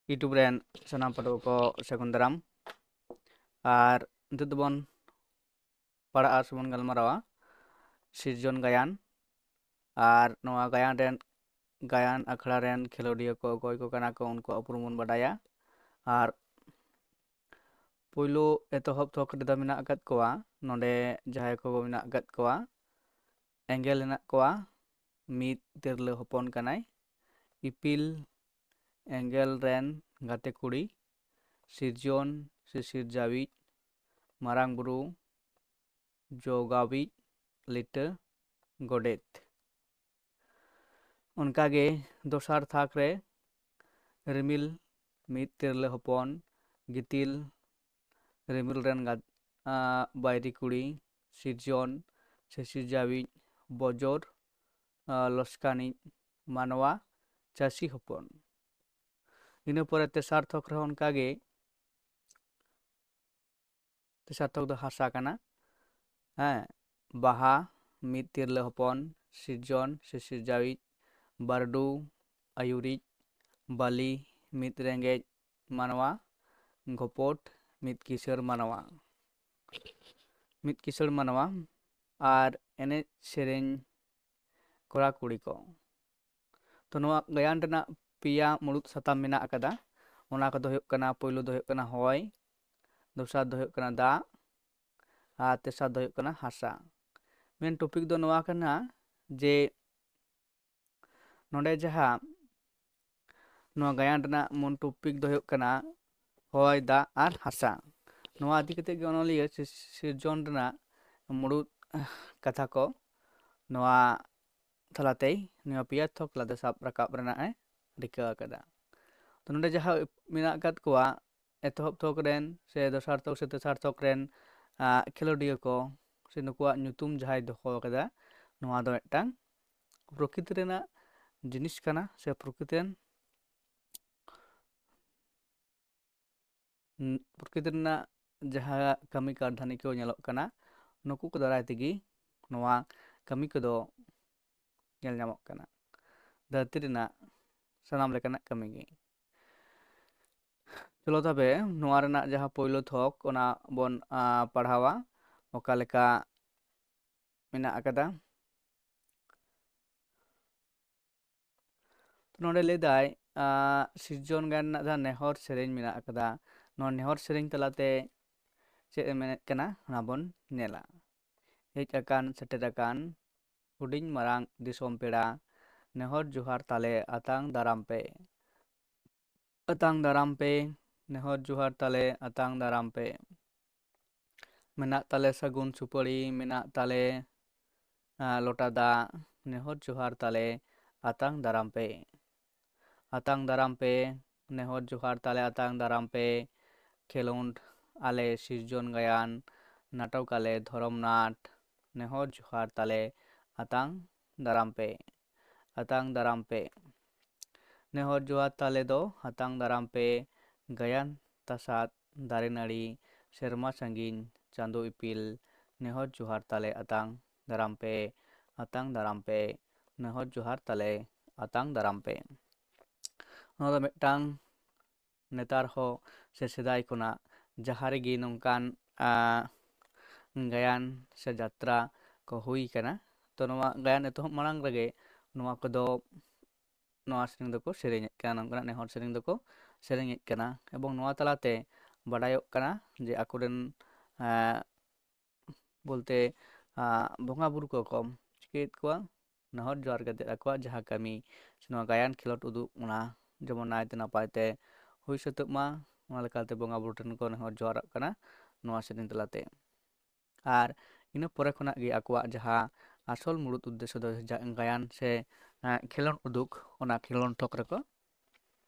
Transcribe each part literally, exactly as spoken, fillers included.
YouTube ᱨᱮᱱ ᱥᱟᱱᱟᱢ ᱯᱟᱹᱴᱷᱩᱣᱟᱹ ᱠᱚ ᱥᱟᱹᱜᱩᱱ ᱫᱟᱨᱟᱢ᱾ ᱟᱨ ᱱᱤᱛᱚᱜ ᱫᱚᱵᱚᱱ ᱯᱟᱲᱦᱟᱜᱼᱟ ᱥᱮᱵᱚᱱ ᱜᱟᱞᱢᱟᱨᱟᱣᱟ ᱥᱤᱨᱡᱚᱱ ᱜᱟᱭᱟᱱ᱾ ᱟᱨ ᱱᱚᱣᱟ ᱜᱟᱭᱟᱱ ᱨᱮᱱ, ᱜᱟᱭᱟᱱ ᱟᱠᱷᱲᱟ ᱨᱮᱱ ᱠᱷᱮᱞᱳᱰᱤᱭᱟᱹ ᱠᱚ ᱚᱠᱚᱭ ᱠᱚ ᱠᱟᱱᱟ ᱠᱚ, ᱩᱱᱠᱩᱣᱟᱜ ᱩᱯᱨᱩᱢ ᱵᱚᱱ ᱵᱟᱰᱟᱭᱟ᱾ ᱟᱨ ᱯᱳᱭᱞᱳ ᱮᱛᱚᱦᱚᱵ ᱛᱷᱚᱠ ᱨᱮᱫᱚ ᱢᱮᱱᱟᱜ ᱟᱠᱟᱫ ᱠᱚᱣᱟ, ᱱᱚᱰᱮ ᱡᱟᱦᱟᱸᱭ ᱠᱚ ᱢᱮᱱᱟᱜ ᱟᱠᱟᱫ ᱠᱚᱣᱟ, ᱮᱸᱜᱮᱞ ᱦᱮᱱᱟᱜ ᱠᱚᱣᱟ, ᱢᱤᱫ ᱛᱤᱨᱞᱟᱹ ᱦᱚᱯᱚᱱ ᱠᱟᱱᱟᱭ, ᱤᱯᱤᱞ, ᱮᱸᱜᱮᱞ ᱨᱮᱱ ᱜᱟᱛᱮ ᱠᱩᱲᱤ, ᱥᱤᱨᱡᱚᱱ ᱥᱮ ᱥᱤᱨᱡᱟᱣᱤᱡ, ᱢᱟᱨᱟᱝ ᱵᱩᱨᱩ, ᱡᱚᱜᱟᱣᱤᱡ, ᱞᱤᱴᱟᱹ, ᱜᱚᱰᱮᱛ᱾ ᱚᱱᱠᱟᱜᱮ ᱫᱚᱥᱟᱨ ᱛᱷᱟᱠ ᱨᱮ ᱨᱤᱢᱤᱞ, ᱢᱤᱫ ᱛᱤᱨᱞᱟᱹ ᱦᱚᱯᱚᱱ, ᱜᱤᱛᱤᱞ, ᱨᱤᱢᱤᱞ ᱨᱮᱱ ᱜᱟ-, ᱟ, ᱵᱟᱹᱭᱨᱤ ᱠᱩᱲᱤ, ᱥᱤᱨᱡᱚᱱ ᱥᱮ ᱥᱤᱨᱡᱟᱣᱤᱡ, ᱵᱚᱡᱚᱨ, ᱟ, ᱞᱚᱥᱠᱟᱱᱤᱡ, ᱢᱟᱱᱣᱟ, ᱪᱟᱹᱥᱤ ᱦᱚᱯᱚᱱ᱾ ᱤᱱᱟᱹ ᱯᱚᱨᱮ ᱛᱮᱥᱟᱨ ᱛᱷᱚᱠ ᱨᱮᱦᱚᱸ ᱚᱱᱠᱟᱜᱮ ᱛᱮᱥᱟᱨ ᱛᱷᱚᱠ ᱫᱚ ᱦᱟᱥᱟ ᱠᱟᱱᱟ᱾ ᱦᱮᱸ, ᱵᱟᱦᱟ, ᱢᱤᱫ ᱛᱤᱨᱞᱟᱹ ᱦᱚᱯᱚᱱ, ᱥᱤᱨᱡᱚᱱ ᱥᱮ ᱥᱤᱨᱡᱟᱣᱤᱡ, ᱵᱟᱹᱨᱰᱩ, ᱟᱹᱭᱩᱨᱤᱡ, ᱵᱟᱹᱞᱤ, ᱢᱤᱫ ᱨᱮᱸᱜᱮᱡ ᱢᱟᱱᱣᱟ, ᱜᱚᱯᱚᱴ, ᱢᱤᱫ ᱠᱤᱥᱟᱹᱬ ᱢᱟᱱᱣᱟ, ᱢᱤᱫ ᱠᱤᱥᱟᱹᱬ ᱢᱟᱱᱣᱟ, ᱟᱨ ᱮᱱᱮᱡ ᱥᱮᱨᱮᱧ ᱠᱚᱲᱟ ᱠᱩᱲᱤ ᱠᱚ᱾ ᱛᱚ, ᱱᱚᱣᱟ ᱜᱟᱭᱟᱱ ᱨᱮᱱᱟᱜ ᱯᱮᱭᱟ ᱢᱩᱲᱩᱫ ᱥᱟᱛᱟᱢ ᱢᱮᱱᱟᱜ ᱟᱠᱟᱫᱟ᱾ ᱚᱱᱟ ᱠᱚᱫᱚ ᱦᱩᱭᱩᱜ ᱠᱟᱱᱟ, ᱯᱳᱭᱞᱳ ᱫᱚ ᱦᱩᱭᱩᱜ ᱠᱟᱱᱟ ᱦᱚᱭ, ᱫᱚᱥᱟᱨ ᱫᱚ ᱦᱩᱭᱩᱜ ᱠᱟᱱᱟ ᱫᱟᱜ, ᱟᱨ ᱛᱮᱥᱟᱨ ᱫᱚ ᱦᱩᱭᱩᱜ ᱠᱟᱱᱟ ᱦᱟᱥᱟ᱾ ᱢᱮᱱ ᱴᱚᱯᱤᱠ ᱫᱚ ᱱᱚᱣᱟ ᱠᱟᱱᱟ ᱡᱮ ᱱᱚᱰᱮ ᱡᱟᱦᱟᱸ ᱱᱚᱣᱟ ᱜᱟᱭᱟᱱ ᱨᱮᱱᱟᱜ ᱢᱩᱞ ᱴᱚᱯᱤᱠ ᱫᱚ ᱦᱩᱭᱩᱜ ᱠᱟᱱᱟ ᱦᱚᱭ, ᱫᱟᱜ ᱟᱨ ᱦᱟᱥᱟ᱾ ᱱᱚᱣᱟ ᱤᱫᱤ ᱠᱟᱛᱮ ᱜᱮ ᱚᱱᱚᱞᱤᱭᱟᱹ ᱥᱤ-, ᱥᱤᱨᱡᱚᱱ ᱨᱮᱱᱟᱜ ᱢᱩᱲᱩᱫ ᱠᱟᱛᱷᱟ ᱠᱚ ᱱᱚᱣᱟ ᱛᱟᱞᱟᱛᱮᱭ, ᱱᱚᱣᱟ ᱯᱮᱭᱟ ᱛᱷᱚᱠ ᱛᱟᱞᱟᱛᱮ ᱥᱟᱵ ᱨᱟᱠᱟᱵ ᱨᱮᱱᱟᱜ ᱮ ᱨᱤᱠᱟᱹ ᱟᱠᱟᱫᱟ᱾ ᱛᱚ, ᱱᱚᱰᱮ ᱡᱟᱦᱟᱸ ᱢᱮᱱᱟᱜ ᱟᱠᱟᱫ ᱠᱚᱣᱟ, ᱮᱛᱚᱦᱚᱵ ᱛᱷᱚᱠ ᱨᱮᱱ ᱥᱮ ᱫᱚᱥᱟᱨ ᱛᱷᱚᱠ ᱥᱮ ᱛᱮᱥᱟᱨ ᱛᱷᱚᱠ ᱨᱮᱱ, ᱟ, ᱠᱷᱮᱞᱳᱰᱤᱭᱟᱹ ᱠᱚ ᱥᱮ ᱱᱩᱠᱩᱣᱟᱜ ᱧᱩᱛᱩᱢ ᱡᱟᱦᱟᱸᱭ ᱫᱚᱦᱚ ᱟᱠᱟᱫᱟ, ᱱᱚᱣᱟ ᱫᱚ ᱢᱤᱫᱴᱟᱝ ᱯᱨᱚᱠᱨᱤᱛᱤ ᱨᱮᱱᱟᱜ ᱡᱤᱱᱤᱥ ᱠᱟᱱᱟ ᱥᱮ ᱯᱨᱚᱠᱨᱤᱛᱤ ᱨᱮᱱ, ᱩᱸ, ᱯᱨᱚᱠᱨᱤᱛᱤ ᱨᱮᱱᱟᱜ ᱡᱟᱦᱟᱸ ᱠᱟᱹᱢᱤ ᱠᱟᱹᱨᱫᱷᱟᱹᱱᱤ ᱠᱚ ᱧᱮᱞᱚᱜ ᱠᱟᱱᱟ, ᱱᱩᱠᱩ ᱠᱚ ᱫᱟᱨᱟᱭ ᱛᱮᱜᱮ ᱱᱚᱣᱟ ᱠᱟᱹᱢᱤ ᱠᱚᱫᱚ ᱧᱮᱞ ᱧᱟᱢᱚᱜ ᱠᱟᱱᱟ᱾ ᱫᱷᱟᱹᱨᱛᱤ ᱨᱮᱱᱟᱜ ᱥᱟᱱᱟᱢ ᱞᱮᱠᱟᱱᱟᱜ ᱠᱟᱹᱢᱤ ᱜᱮ᱾ ᱪᱚᱞᱚ ᱛᱚᱵᱮ ᱱᱚᱣᱟ ᱨᱮᱱᱟᱜ ᱡᱟᱦᱟᱸ ᱯᱳᱭᱞᱳ ᱛᱷᱚᱠ, ᱚᱱᱟ ᱵᱚᱱ ᱟ, ᱯᱟᱲᱦᱟᱣᱟ, ᱚᱠᱟ ᱞᱮᱠᱟ ᱢᱮᱱᱟᱜ ᱟᱠᱟᱫᱟ᱾ ᱱᱚᱰᱮ ᱞᱟᱹᱭᱫᱟᱭ, ᱟ, ᱥᱤᱨᱡᱚᱱ ᱜᱟᱭᱟᱱ ᱨᱮᱱᱟᱜ ᱡᱟᱦᱟᱸ ᱱᱮᱦᱚᱨ ᱥᱮᱨᱮᱧ ᱢᱮᱱᱟᱜ ᱟᱠᱟᱫᱟ, ᱱᱚᱣᱟ ᱱᱮᱦᱚᱨ ᱥᱮᱨᱮᱧ ᱛᱟᱞᱟᱛᱮ ᱪᱮᱫ ᱮ ᱢᱮᱱᱮᱫ ᱠᱟᱱᱟ, ᱚᱱᱟ ᱵᱚᱱ ᱧᱮᱞᱟ᱾ ᱦᱮᱡ ᱟᱠᱟᱱ ᱥᱮᱴᱮᱨ ᱟᱠᱟᱱ ᱦᱩᱰᱤᱧ ᱢᱟᱨᱟᱝ ᱫᱤᱥᱚᱢ ᱯᱮᱲᱟ, ᱱᱮᱦᱚᱨ ᱡᱚᱦᱟᱨ ᱛᱟᱞᱮ ᱟᱛᱟᱝ ᱫᱟᱨᱟᱢ ᱯᱮ᱾ ᱟᱛᱟᱝ ᱫᱟᱨᱟᱢ ᱯᱮ, ᱱᱮᱦᱚᱨ ᱡᱚᱦᱟᱨ ᱛᱟᱞᱮ ᱟᱛᱟᱝ ᱫᱟᱨᱟᱢ ᱯᱮ᱾ ᱢᱮᱱᱟᱜ ᱛᱟᱞᱮ ᱥᱟᱹᱜᱩᱱ ᱥᱩᱯᱟᱹᱲᱤ, ᱢᱮᱱᱟᱜ ᱛᱟᱞᱮ, ᱟ, ᱞᱚᱴᱟ ᱫᱟᱜ, ᱱᱮᱦᱚᱨ ᱡᱚᱦᱟᱨ ᱛᱟᱞᱮ ᱟᱛᱟᱝ ᱫᱟᱨᱟᱢ ᱯᱮ᱾ ᱟᱛᱟᱝ ᱫᱟᱨᱟᱢ ᱯᱮ, ᱱᱮᱦᱚᱨ ᱡᱚᱦᱟᱨ ᱛᱟᱞᱮ ᱟᱛᱟᱝ ᱫᱟᱨᱟᱢ ᱯᱮ᱾ ᱠᱷᱮᱞᱳᱸᱰ ᱟᱞᱮ ᱥᱤᱨᱡᱚᱱ ᱜᱟᱭᱟᱱ, ᱱᱟᱴᱚᱠ ᱟᱞᱮ ᱫᱷᱚᱨᱚᱢ ᱱᱟᱴ, ᱱᱮᱦᱚᱨ ᱡᱚᱦᱟᱨ ᱛᱟᱞᱮ ᱟᱛᱟᱝ ᱫᱟᱨᱟᱢ ᱯᱮ᱾ ᱟᱛᱟᱝ ᱫᱟᱨᱟᱢ ᱯᱮ᱾ ᱱᱮᱦᱚᱨ ᱡᱚᱦᱟᱨ ᱛᱟᱞᱮ ᱫᱚ ᱟᱛᱟᱝ ᱫᱟᱨᱟᱢ ᱯᱮ᱾ ᱜᱟᱭᱟᱱ ᱛᱟᱥᱟᱫ ᱫᱟᱨᱮ ᱱᱟᱹᱲᱤ, ᱥᱮᱨᱢᱟ ᱥᱟᱺᱜᱤᱧ ᱪᱟᱸᱫᱚ ᱤᱯᱤᱞ, ᱱᱮᱦᱚᱨ ᱡᱚᱦᱟᱨ ᱛᱟᱞᱮ ᱟᱛᱟᱝ ᱫᱟᱨᱟᱢ ᱯᱮ᱾ ᱟᱛᱟᱝ ᱫᱟᱨᱟᱢ ᱯᱮ, ᱱᱮᱦᱚᱨ ᱡᱚᱦᱟᱨ ᱛᱟᱞᱮ ᱟᱛᱟᱝ ᱫᱟᱨᱟᱢ ᱯᱮ᱾ ᱱᱚᱣᱟ ᱫᱚ ᱢᱤᱫᱴᱟᱝ ᱱᱮᱛᱟᱨ ᱦᱚᱸ ᱥᱮ ᱥᱮᱫᱟᱭ ᱠᱷᱚᱱᱟᱜ ᱡᱟᱦᱟᱸ ᱨᱮᱜᱮ ᱱᱚᱝᱠᱟᱱ, ᱟ, ᱜᱟᱭᱟᱱ ᱥᱮ ᱡᱟᱛᱨᱟ ᱠᱚ ᱦᱩᱭ ᱠᱟᱱᱟ, ᱛᱚ ᱱᱚᱣᱟ ᱜᱟᱭᱟᱱ ᱮᱛᱚᱦᱚᱵ ᱢᱟᱲᱟᱝ ᱨᱮᱜᱮ ᱱᱚᱣᱟ ᱠᱚᱫᱚ, ᱱᱚᱣᱟ ᱥᱮᱨᱮᱧ ᱫᱚᱠᱚ ᱥᱮᱨᱮᱧᱮᱫ ᱠᱟᱱᱟ, ᱱᱚᱝᱠᱟᱱᱟᱜ ᱱᱮᱦᱚᱨ ᱥᱮᱨᱮᱧ ᱫᱚᱠᱚ ᱥᱮᱨᱮᱧᱮᱫ ᱠᱟᱱᱟ᱾ ᱮᱵᱚᱝ ᱱᱚᱣᱟ ᱛᱟᱞᱟᱛᱮ ᱵᱟᱰᱟᱭᱚᱜ ᱠᱟᱱᱟ ᱡᱮ ᱟᱠᱚᱨᱮᱱ, ᱟ, ᱵᱚᱞᱛᱮ, ᱟ, ᱵᱚᱸᱜᱟ ᱵᱩᱨᱩ ᱠᱚᱠᱚ ᱪᱤᱠᱟᱹᱭᱮᱫ ᱠᱚᱣᱟ, ᱱᱮᱦᱚᱨ ᱡᱚᱦᱟᱨ ᱠᱟᱛᱮᱫ ᱟᱠᱚᱣᱟᱜ ᱡᱟᱦᱟᱸ ᱠᱟᱹᱢᱤ ᱥᱮ ᱱᱚᱣᱟ ᱜᱟᱭᱟᱱ ᱠᱷᱮᱞᱳᱰ ᱩᱫᱩᱜ, ᱚᱱᱟ ᱡᱮᱢᱚᱱ ᱱᱟᱭᱛᱮ ᱱᱟᱯᱟᱭ ᱛᱮ ᱦᱩᱭ ᱥᱟᱹᱛᱚᱜ ᱢᱟ, ᱚᱱᱟ ᱞᱮᱠᱟᱛᱮ ᱵᱚᱸᱜᱟ ᱵᱩᱨᱩ ᱴᱷᱮᱱ ᱠᱚ ᱱᱮᱦᱚᱨ ᱡᱚᱦᱟᱨᱚᱜ ᱠᱟᱱᱟ ᱱᱚᱣᱟ ᱥᱮᱨᱮᱧ ᱛᱟᱞᱟᱛᱮ᱾ ᱟᱨ ᱤᱱᱟᱹ ᱯᱚᱨᱮ ᱠᱷᱚᱱᱟᱜ ᱜᱮ ᱟᱠᱚᱣᱟᱜ ᱡᱟᱦᱟᱸ ᱟᱥᱚᱞ ᱢᱩᱲᱩᱫ ᱩᱫᱽᱫᱮᱥᱥᱚ ᱫᱚ ᱡᱟ-, ᱜᱟᱭᱟᱱ ᱥᱮ, ᱮᱸ, ᱠᱷᱮᱞᱳᱰ ᱩᱫᱩᱜ, ᱚᱱᱟ ᱠᱷᱮᱞᱳᱰ ᱛᱷᱚᱠ ᱨᱮᱠᱚ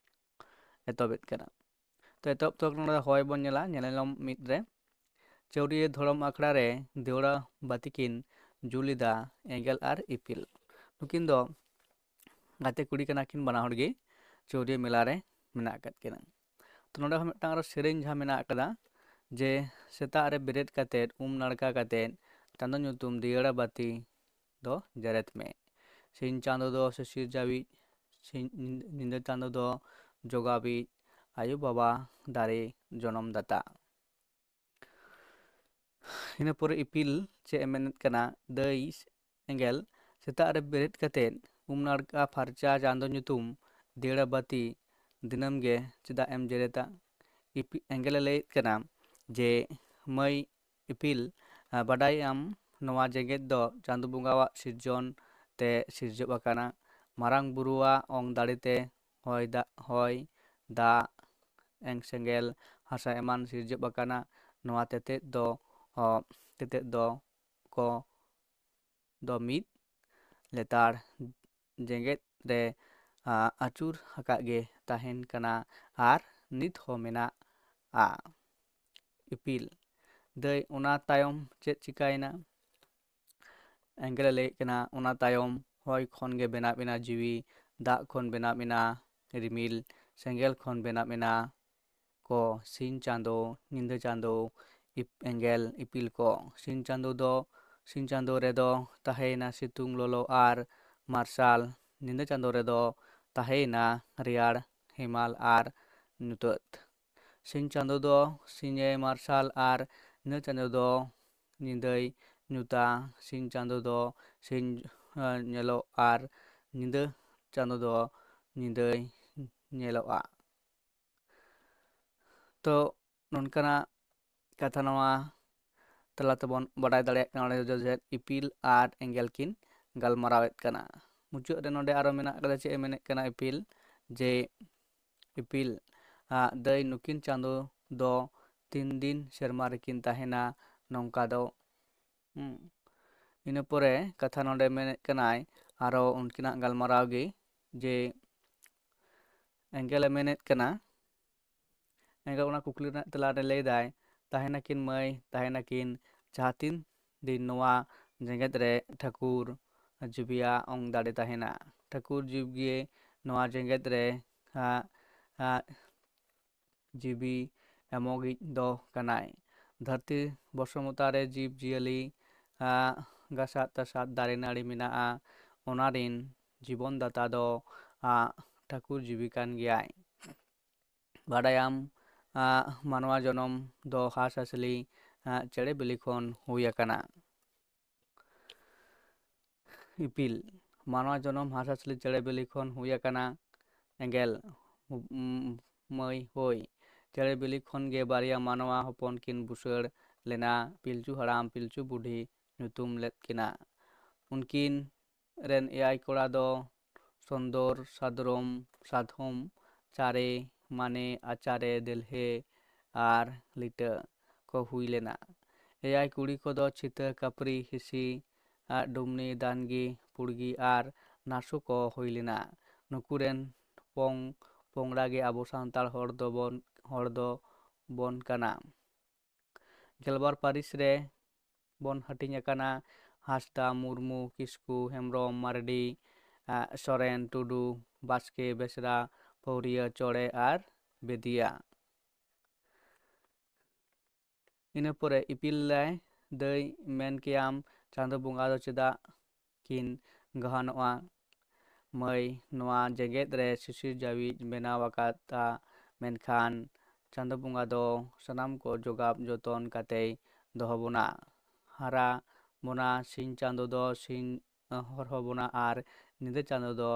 ᱮᱛᱚᱦᱚᱵᱮᱫ ᱠᱟᱱᱟ᱾ ᱛᱚ ᱮᱛᱚᱦᱚᱵ ᱛᱷᱚᱠ ᱱᱚᱰᱮ ᱦᱚᱭ ᱵᱚᱱ ᱧᱮᱞᱟ, ᱧᱮᱱᱮᱞᱚᱢ ᱢᱤᱫ ᱨᱮ ᱪᱟᱹᱣᱨᱤᱭᱟᱹ ᱫᱷᱚᱨᱚᱢ ᱟᱠᱷᱲᱟ ᱨᱮ ᱫᱤᱣᱲᱟ ᱵᱟᱹᱛᱤ ᱠᱤᱱ ᱡᱩᱞ ᱮᱫᱟ ᱮᱸᱜᱮᱞ ᱟᱨ ᱤᱯᱤᱞ᱾ ᱱᱩᱠᱤᱱ ᱫᱚ ᱜᱟᱛᱮ ᱠᱩᱲᱤ ᱠᱟᱱᱟ ᱠᱤᱱ, ᱵᱟᱱᱟ ᱦᱚᱲ ᱜᱮ ᱪᱟᱹᱣᱨᱤᱭᱟᱹ ᱢᱮᱞᱟ ᱨᱮ ᱢᱮᱱᱟᱜ ᱟᱠᱟᱫ ᱠᱤᱱᱟ᱾ ᱛᱚ ᱱᱚᱰᱮ ᱦᱚᱸ ᱢᱤᱫᱴᱟᱝ ᱟᱨᱚ ᱥᱮᱨᱮᱧ ᱡᱟᱦᱟᱸ ᱢᱮᱱᱟᱜ ᱟᱠᱟᱫᱟ, ᱡᱮ ᱥᱮᱛᱟᱜ ᱨᱮ ᱵᱮᱨᱮᱫ ᱠᱟᱛᱮᱫ, ᱩᱢ ᱱᱟᱲᱠᱟ ᱠᱟᱛᱮᱫ, ᱪᱟᱸᱫᱚ ᱧᱩᱛᱩᱢ ᱫᱤᱭᱟᱹᱲᱟ ᱵᱟᱹᱛᱤ ᱫᱚ ᱡᱮᱨᱮᱫ ᱢᱮ᱾ ᱥᱤᱧ ᱪᱟᱸᱫᱚ ᱫᱚ ᱥᱤᱥᱤᱨ ᱡᱟᱹᱣᱤᱡ, ᱥᱤᱧ, ᱧᱤᱫᱟᱹ ᱪᱟᱸᱫᱚ ᱫᱚ ᱡᱚᱜᱟᱣᱤᱡ, ᱟᱭᱳ ᱵᱟᱵᱟ ᱫᱟᱨᱮ ᱡᱚᱱᱚᱢ ᱫᱟᱛᱟ᱾ ᱤᱱᱟᱹ ᱯᱚᱨᱮ ᱤᱯᱤᱞ ᱪᱮᱫ ᱮ ᱢᱮᱱᱮᱫ ᱠᱟᱱᱟ, ᱫᱟᱹᱭ ᱮᱸᱜᱮᱞ, ᱥᱮᱛᱟᱜ ᱨᱮ ᱵᱮᱨᱮᱫ ᱠᱟᱛᱮᱫ ᱩᱢ ᱱᱟᱲᱠᱟ ᱯᱷᱟᱨᱪᱟ ᱪᱟᱸᱫᱚ ᱧᱩᱛᱩᱢ ᱫᱤᱭᱟᱹᱲᱟ ᱵᱟᱹᱛᱤ ᱫᱤᱱᱟᱹᱢ ᱜᱮ ᱪᱮᱫᱟᱜ ᱮᱢ ᱡᱮᱨᱮᱫᱟ? ᱤᱯᱤ-, ᱮᱸᱜᱮᱞᱮ ᱞᱟᱹᱭᱮᱫ ᱠᱟᱱᱟ ᱡᱮ, ᱢᱟᱹᱭ ᱤᱯᱤᱞ, ᱟ, ᱵᱟᱰᱟᱭᱟᱢ ᱱᱚᱣᱟ ᱡᱮᱜᱮᱛ ᱫᱚ ᱪᱟᱸᱫᱚ ᱵᱚᱸᱜᱟᱣᱟᱜ ᱥᱤᱨᱡᱚᱱ ᱛᱮ ᱥᱤᱨᱡᱟᱹᱣ ᱟᱠᱟᱱᱟ᱾ ᱢᱟᱨᱟᱝ ᱵᱩᱨᱩᱣᱟᱜ ᱚᱝ ᱫᱟᱲᱮ ᱛᱮ ᱦᱚᱭ ᱫᱟᱜ, ᱦᱚᱭ, ᱫᱟᱜ, ᱮᱝ ᱥᱮᱸᱜᱮᱞ, ᱦᱟᱥᱟ ᱮᱢᱟᱱ ᱥᱤᱨᱡᱟᱹᱣ ᱟᱠᱟᱱᱟ᱾ ᱱᱚᱣᱟ ᱛᱮᱛᱮᱫ ᱫᱚ, ᱚ, ᱛᱮᱛᱮᱫ ᱫᱚ ᱠᱚ ᱫᱚ ᱢᱤᱫ ᱞᱮᱛᱟᱲ ᱡᱮᱜᱮᱛ ᱨᱮ, ᱟ, ᱟᱹᱪᱩᱨ ᱟᱠᱟᱫ ᱜᱮ ᱛᱟᱦᱮᱱ ᱠᱟᱱᱟ ᱟᱨ ᱱᱤᱛ ᱦᱚᱸ ᱢᱮᱱᱟᱜᱼᱟ᱾ ᱤᱯᱤᱞ, ᱫᱟᱹᱭ, ᱚᱱᱟ ᱛᱟᱭᱚᱢ ᱪᱮᱫ ᱪᱤᱠᱟᱭᱮᱱᱟ? ᱮᱸᱜᱮᱞᱮ ᱞᱟᱹᱭᱮᱫ ᱠᱟᱱᱟ, ᱚᱱᱟ ᱛᱟᱭᱚᱢ ᱦᱚᱭ ᱠᱷᱚᱱ ᱜᱮ ᱵᱮᱱᱟᱣ ᱮᱱᱟ ᱡᱤᱣᱤ, ᱫᱟᱜ ᱠᱷᱚᱱ ᱵᱮᱱᱟᱣ ᱮᱱᱟ ᱨᱤᱢᱤᱞ, ᱥᱮᱸᱜᱮᱞ ᱠᱷᱚᱱ ᱵᱮᱱᱟᱣ ᱮᱱᱟ ᱠᱚ ᱥᱤᱧ ᱪᱟᱸᱫᱚ, ᱧᱤᱫᱟᱹ ᱪᱟᱸᱫᱚ, ᱤᱯ-, ᱮᱸᱜᱮᱞ, ᱤᱯᱤᱞ ᱠᱚ᱾ ᱥᱤᱧ ᱪᱟᱸᱫᱚ ᱫᱚ, ᱥᱤᱧ ᱪᱟᱸᱫᱚ ᱨᱮᱫᱚ ᱛᱟᱦᱮᱸᱭᱮᱱᱟ ᱥᱤᱛᱩᱝ, ᱞᱚᱞᱚ ᱟᱨ ᱢᱟᱨᱥᱟᱞ᱾ ᱧᱤᱫᱟᱹ ᱪᱟᱸᱫᱚ ᱨᱮᱫᱚ ᱛᱟᱦᱮᱸᱭᱮᱱᱟ ᱨᱮᱭᱟᱲ, ᱦᱮᱢᱟᱞ ᱟᱨ ᱧᱩᱛᱟᱹᱛ᱾ ᱥᱤᱧ ᱪᱟᱸᱫᱚ ᱫᱚ ᱥᱤᱧᱮ ᱢᱟᱨᱥᱟᱞ ᱟᱨ ᱧᱤᱫᱟᱹ ᱪᱟᱸᱫᱚ ᱫᱚ ᱧᱤᱫᱟᱹᱭ ᱧᱩᱛᱟ᱾ ᱥᱤᱧ ᱪᱟᱸᱫᱚ ᱫᱚ ᱥᱤᱧ, ᱮ, ᱧᱮᱞᱚᱜ ᱟᱨ ᱧᱤᱫᱟᱹ ᱪᱟᱸᱫᱚ ᱫᱚ ᱧᱤᱫᱟᱹᱭ ᱧᱮᱞᱚᱜᱼᱟ᱾ ᱛᱚ, ᱱᱚᱝᱠᱟᱱᱟᱜ ᱠᱟᱛᱷᱟ ᱱᱚᱣᱟ ᱛᱟᱞᱟ ᱛᱮᱵᱚᱱ ᱵᱟᱰᱟᱭ ᱫᱟᱲᱮᱭᱟᱜ ᱠᱟᱱᱟ ᱚᱸᱰᱮ ᱫᱚ ᱪᱮᱫ ᱤᱯᱤᱞ ᱟᱨ ᱮᱸᱜᱮᱞ ᱠᱤᱱ ᱜᱟᱞᱢᱟᱨᱟᱣᱮᱫ ᱠᱟᱱᱟ᱾ ᱢᱩᱪᱟᱹᱫ ᱨᱮ ᱱᱚᱰᱮ ᱟᱨᱚ ᱢᱮᱱᱟᱜ ᱠᱟᱫᱟ, ᱪᱮᱫ ᱮ ᱢᱮᱱᱮᱫ ᱠᱟᱱᱟ ᱤᱯᱤᱞ, ᱡᱮ ᱤᱯᱤᱞ, ᱟ, ᱫᱟᱹᱭ, ᱱᱩᱠᱤᱱ ᱪᱟᱸᱫᱚ ᱫᱚ ᱛᱤᱱ ᱫᱤᱱ ᱥᱮᱨᱢᱟ ᱨᱮᱠᱤᱱ ᱛᱟᱦᱮᱱᱟ ᱱᱚᱝᱠᱟ ᱫᱚ? ᱦᱩᱸ᱾ ᱤᱱᱟᱹ ᱯᱚᱨᱮ ᱠᱟᱛᱷᱟ ᱱᱚᱰᱮ ᱢᱮᱱᱮᱫ ᱠᱟᱱᱟᱭ ᱟᱨᱚ ᱩᱱᱠᱤᱱᱟᱜ ᱜᱟᱞᱢᱟᱨᱟᱣ ᱜᱮ, ᱡᱮ ᱮᱸᱜᱮᱞᱮ ᱢᱮᱱᱮᱫ ᱠᱟᱱᱟ, ᱮᱸᱜᱮᱞ ᱚᱱᱟ ᱠᱩᱠᱞᱤ ᱨᱮᱱᱟᱜ ᱛᱮᱞᱟ ᱨᱮ ᱞᱟᱹᱭᱫᱟᱭ, ᱛᱟᱦᱮᱱᱟᱠᱤᱱ ᱢᱟᱹᱭ, ᱛᱟᱦᱮᱱᱟᱠᱤᱱ, ᱡᱟᱦᱟᱸ ᱛᱤᱱ ᱫᱤᱱ ᱱᱚᱣᱟ ᱡᱮᱜᱮᱛ ᱨᱮ ᱴᱷᱟᱹᱠᱩᱨ ᱡᱤᱣᱤᱭᱟᱜ ᱚᱝ ᱫᱟᱲᱮ ᱛᱟᱦᱮᱱᱟ᱾ ᱴᱷᱟᱹᱠᱩᱨ ᱡᱤᱣᱤ ᱜᱮ ᱱᱚᱣᱟ ᱡᱮᱜᱮᱛ ᱨᱮ, ᱟ, ᱟ, ᱡᱤᱣᱤ ᱮᱢᱚᱜᱤᱡ ᱫᱚ ᱠᱟᱱᱟᱭ᱾ ᱫᱷᱟᱹᱨᱛᱤ ᱵᱚᱥᱚᱢᱚᱛᱟ ᱨᱮ ᱡᱤᱵᱽ ᱡᱤᱭᱟᱹᱞᱤ, ᱟ, ᱜᱟᱥᱟᱫ ᱛᱟᱥᱟᱫ ᱫᱟᱨᱮ ᱱᱟᱹᱲᱤ ᱢᱮᱱᱟᱜᱼᱟ, ᱚᱱᱟ ᱨᱤᱱ ᱡᱤᱵᱚᱱ ᱫᱟᱛᱟ ᱫᱚ, ᱟ, ᱴᱷᱟᱹᱠᱩᱨ ᱡᱤᱣᱤ ᱠᱟᱱ ᱜᱮᱭᱟᱭ᱾ ᱵᱟᱰᱟᱭᱟᱢ, ᱟᱸ, ᱢᱟᱱᱣᱟ ᱡᱚᱱᱚᱢ ᱫᱚ ᱦᱟᱸᱥᱼᱦᱟᱸᱥᱞᱤ, ᱟᱸ, ᱪᱮᱬᱮ ᱵᱤᱞᱤ ᱠᱷᱚᱱ ᱦᱩᱭ ᱟᱠᱟᱱᱟ᱾ ᱤᱯᱤᱞ, ᱢᱟᱱᱣᱟ ᱡᱚᱱᱚᱢ ᱦᱟᱸᱥᱼᱦᱟᱸᱥᱞᱤ ᱪᱮᱬᱮ ᱵᱤᱞᱤ ᱠᱷᱚᱱ ᱦᱩᱭ ᱟᱠᱟᱱᱟ᱾ ᱮᱸᱜᱮᱞ, ᱩᱢ, ᱢᱟᱹᱭ, ᱦᱳᱭ, ᱪᱮᱬᱮ ᱵᱤᱞᱤ ᱠᱷᱚᱱ ᱜᱮ ᱵᱟᱨᱭᱟ ᱢᱟᱱᱣᱟ ᱦᱚᱯᱚᱱ ᱠᱤᱱ ᱵᱩᱥᱟᱹᱲ ᱞᱮᱱᱟ, ᱯᱤᱞᱪᱩ ᱦᱟᱲᱟᱢ, ᱯᱤᱞᱪᱩ ᱵᱩᱰᱷᱤ ᱧᱩᱛᱩᱢ ᱞᱮᱫ ᱠᱤᱱᱟ᱾ ᱩᱱᱠᱤᱱ ᱨᱮᱱ ᱮᱭᱟᱭ ᱠᱚᱲᱟ ᱫᱚ ᱥᱚᱱᱫᱚᱨ, ᱥᱟᱫᱽᱨᱚᱢ, ᱥᱟᱫᱷᱚᱢ, ᱪᱟᱨᱮ, ᱢᱟᱱᱮ, ᱟᱪᱟᱨᱮ, ᱫᱮᱞᱦᱮ ᱟᱨ ᱞᱤᱴᱟᱹ ᱠᱚ ᱦᱩᱭ ᱞᱮᱱᱟ᱾ ᱮᱭᱟᱭ ᱠᱩᱲᱤ ᱠᱚᱫᱚ ᱪᱷᱤᱛᱟᱹ, ᱠᱟᱯᱨᱤ, ᱦᱤᱥᱤ, ᱟᱨ ᱰᱩᱢᱱᱤ, ᱫᱟᱱᱜᱤ, ᱯᱩᱲᱜᱤ ᱟᱨ ᱱᱟᱥᱩ ᱠᱚ ᱦᱩᱭ ᱞᱮᱱᱟ᱾ ᱱᱩᱠᱩ ᱨᱮᱱ ᱯᱚᱝ ᱯᱚᱝᱲᱟ ᱜᱮ ᱟᱵᱚ ᱥᱟᱱᱛᱟᱲ ᱦᱚᱲ ᱫᱚᱵᱚᱱ, ᱦᱚᱲ ᱫᱚ ᱵᱚᱱ ᱠᱟᱱᱟ᱾ ᱜᱮᱞᱵᱟᱨ ᱯᱟᱹᱨᱤᱥ ᱨᱮ ᱵᱚᱱ ᱦᱟᱹᱴᱤᱧ ᱟᱠᱟᱱᱟ, ᱦᱟᱸᱥᱫᱟ, ᱢᱩᱨᱢᱩ, ᱠᱤᱥᱠᱩ, ᱦᱮᱢᱵᱨᱚᱢ, ᱢᱟᱨᱰᱤ, ᱟᱸ, ᱥᱚᱨᱮᱱ, ᱴᱩᱰᱩ, ᱵᱟᱥᱠᱮ, ᱵᱮᱥᱨᱟ, ᱯᱟᱹᱣᱨᱤᱭᱟᱹ, ᱪᱚᱲᱮ ᱟᱨ ᱵᱮᱫᱤᱭᱟ᱾ ᱤᱱᱟᱹ ᱯᱚᱨᱮ ᱤᱯᱤᱞ ᱞᱟᱹᱭ ᱫᱟᱹᱭ, ᱢᱮᱱ ᱠᱮᱭᱟᱢ, ᱪᱟᱸᱫᱚ ᱵᱚᱸᱜᱟ ᱫᱚ ᱪᱮᱫᱟᱜ ᱠᱤᱱ ᱜᱟᱦᱟᱱᱚᱜᱼᱟ? ᱢᱟᱹᱭ, ᱱᱚᱣᱟ ᱡᱮᱜᱮᱛ ᱨᱮ ᱥᱤᱥᱤᱨ ᱡᱟᱹᱣᱤᱡ ᱵᱮᱱᱟᱣ ᱟᱠᱟᱫᱼᱟ, ᱢᱮᱱᱠᱷᱟᱱ ᱪᱟᱸᱫᱚ ᱵᱚᱸᱜᱟ ᱫᱚ ᱥᱟᱱᱟᱢ ᱠᱚ ᱡᱚᱜᱟᱣ ᱡᱚᱛᱚᱱ ᱠᱟᱛᱮᱭ ᱫᱚᱦᱚ ᱵᱚᱱᱟ, ᱦᱟᱨᱟ ᱵᱚᱱᱟ᱾ ᱥᱤᱧ ᱪᱟᱸᱫᱚ ᱫᱚ ᱥᱤᱧ ᱦᱚᱨᱦᱚ ᱵᱚᱱᱟ ᱟᱨ ᱧᱤᱫᱟᱹ ᱪᱟᱸᱫᱚ ᱫᱚ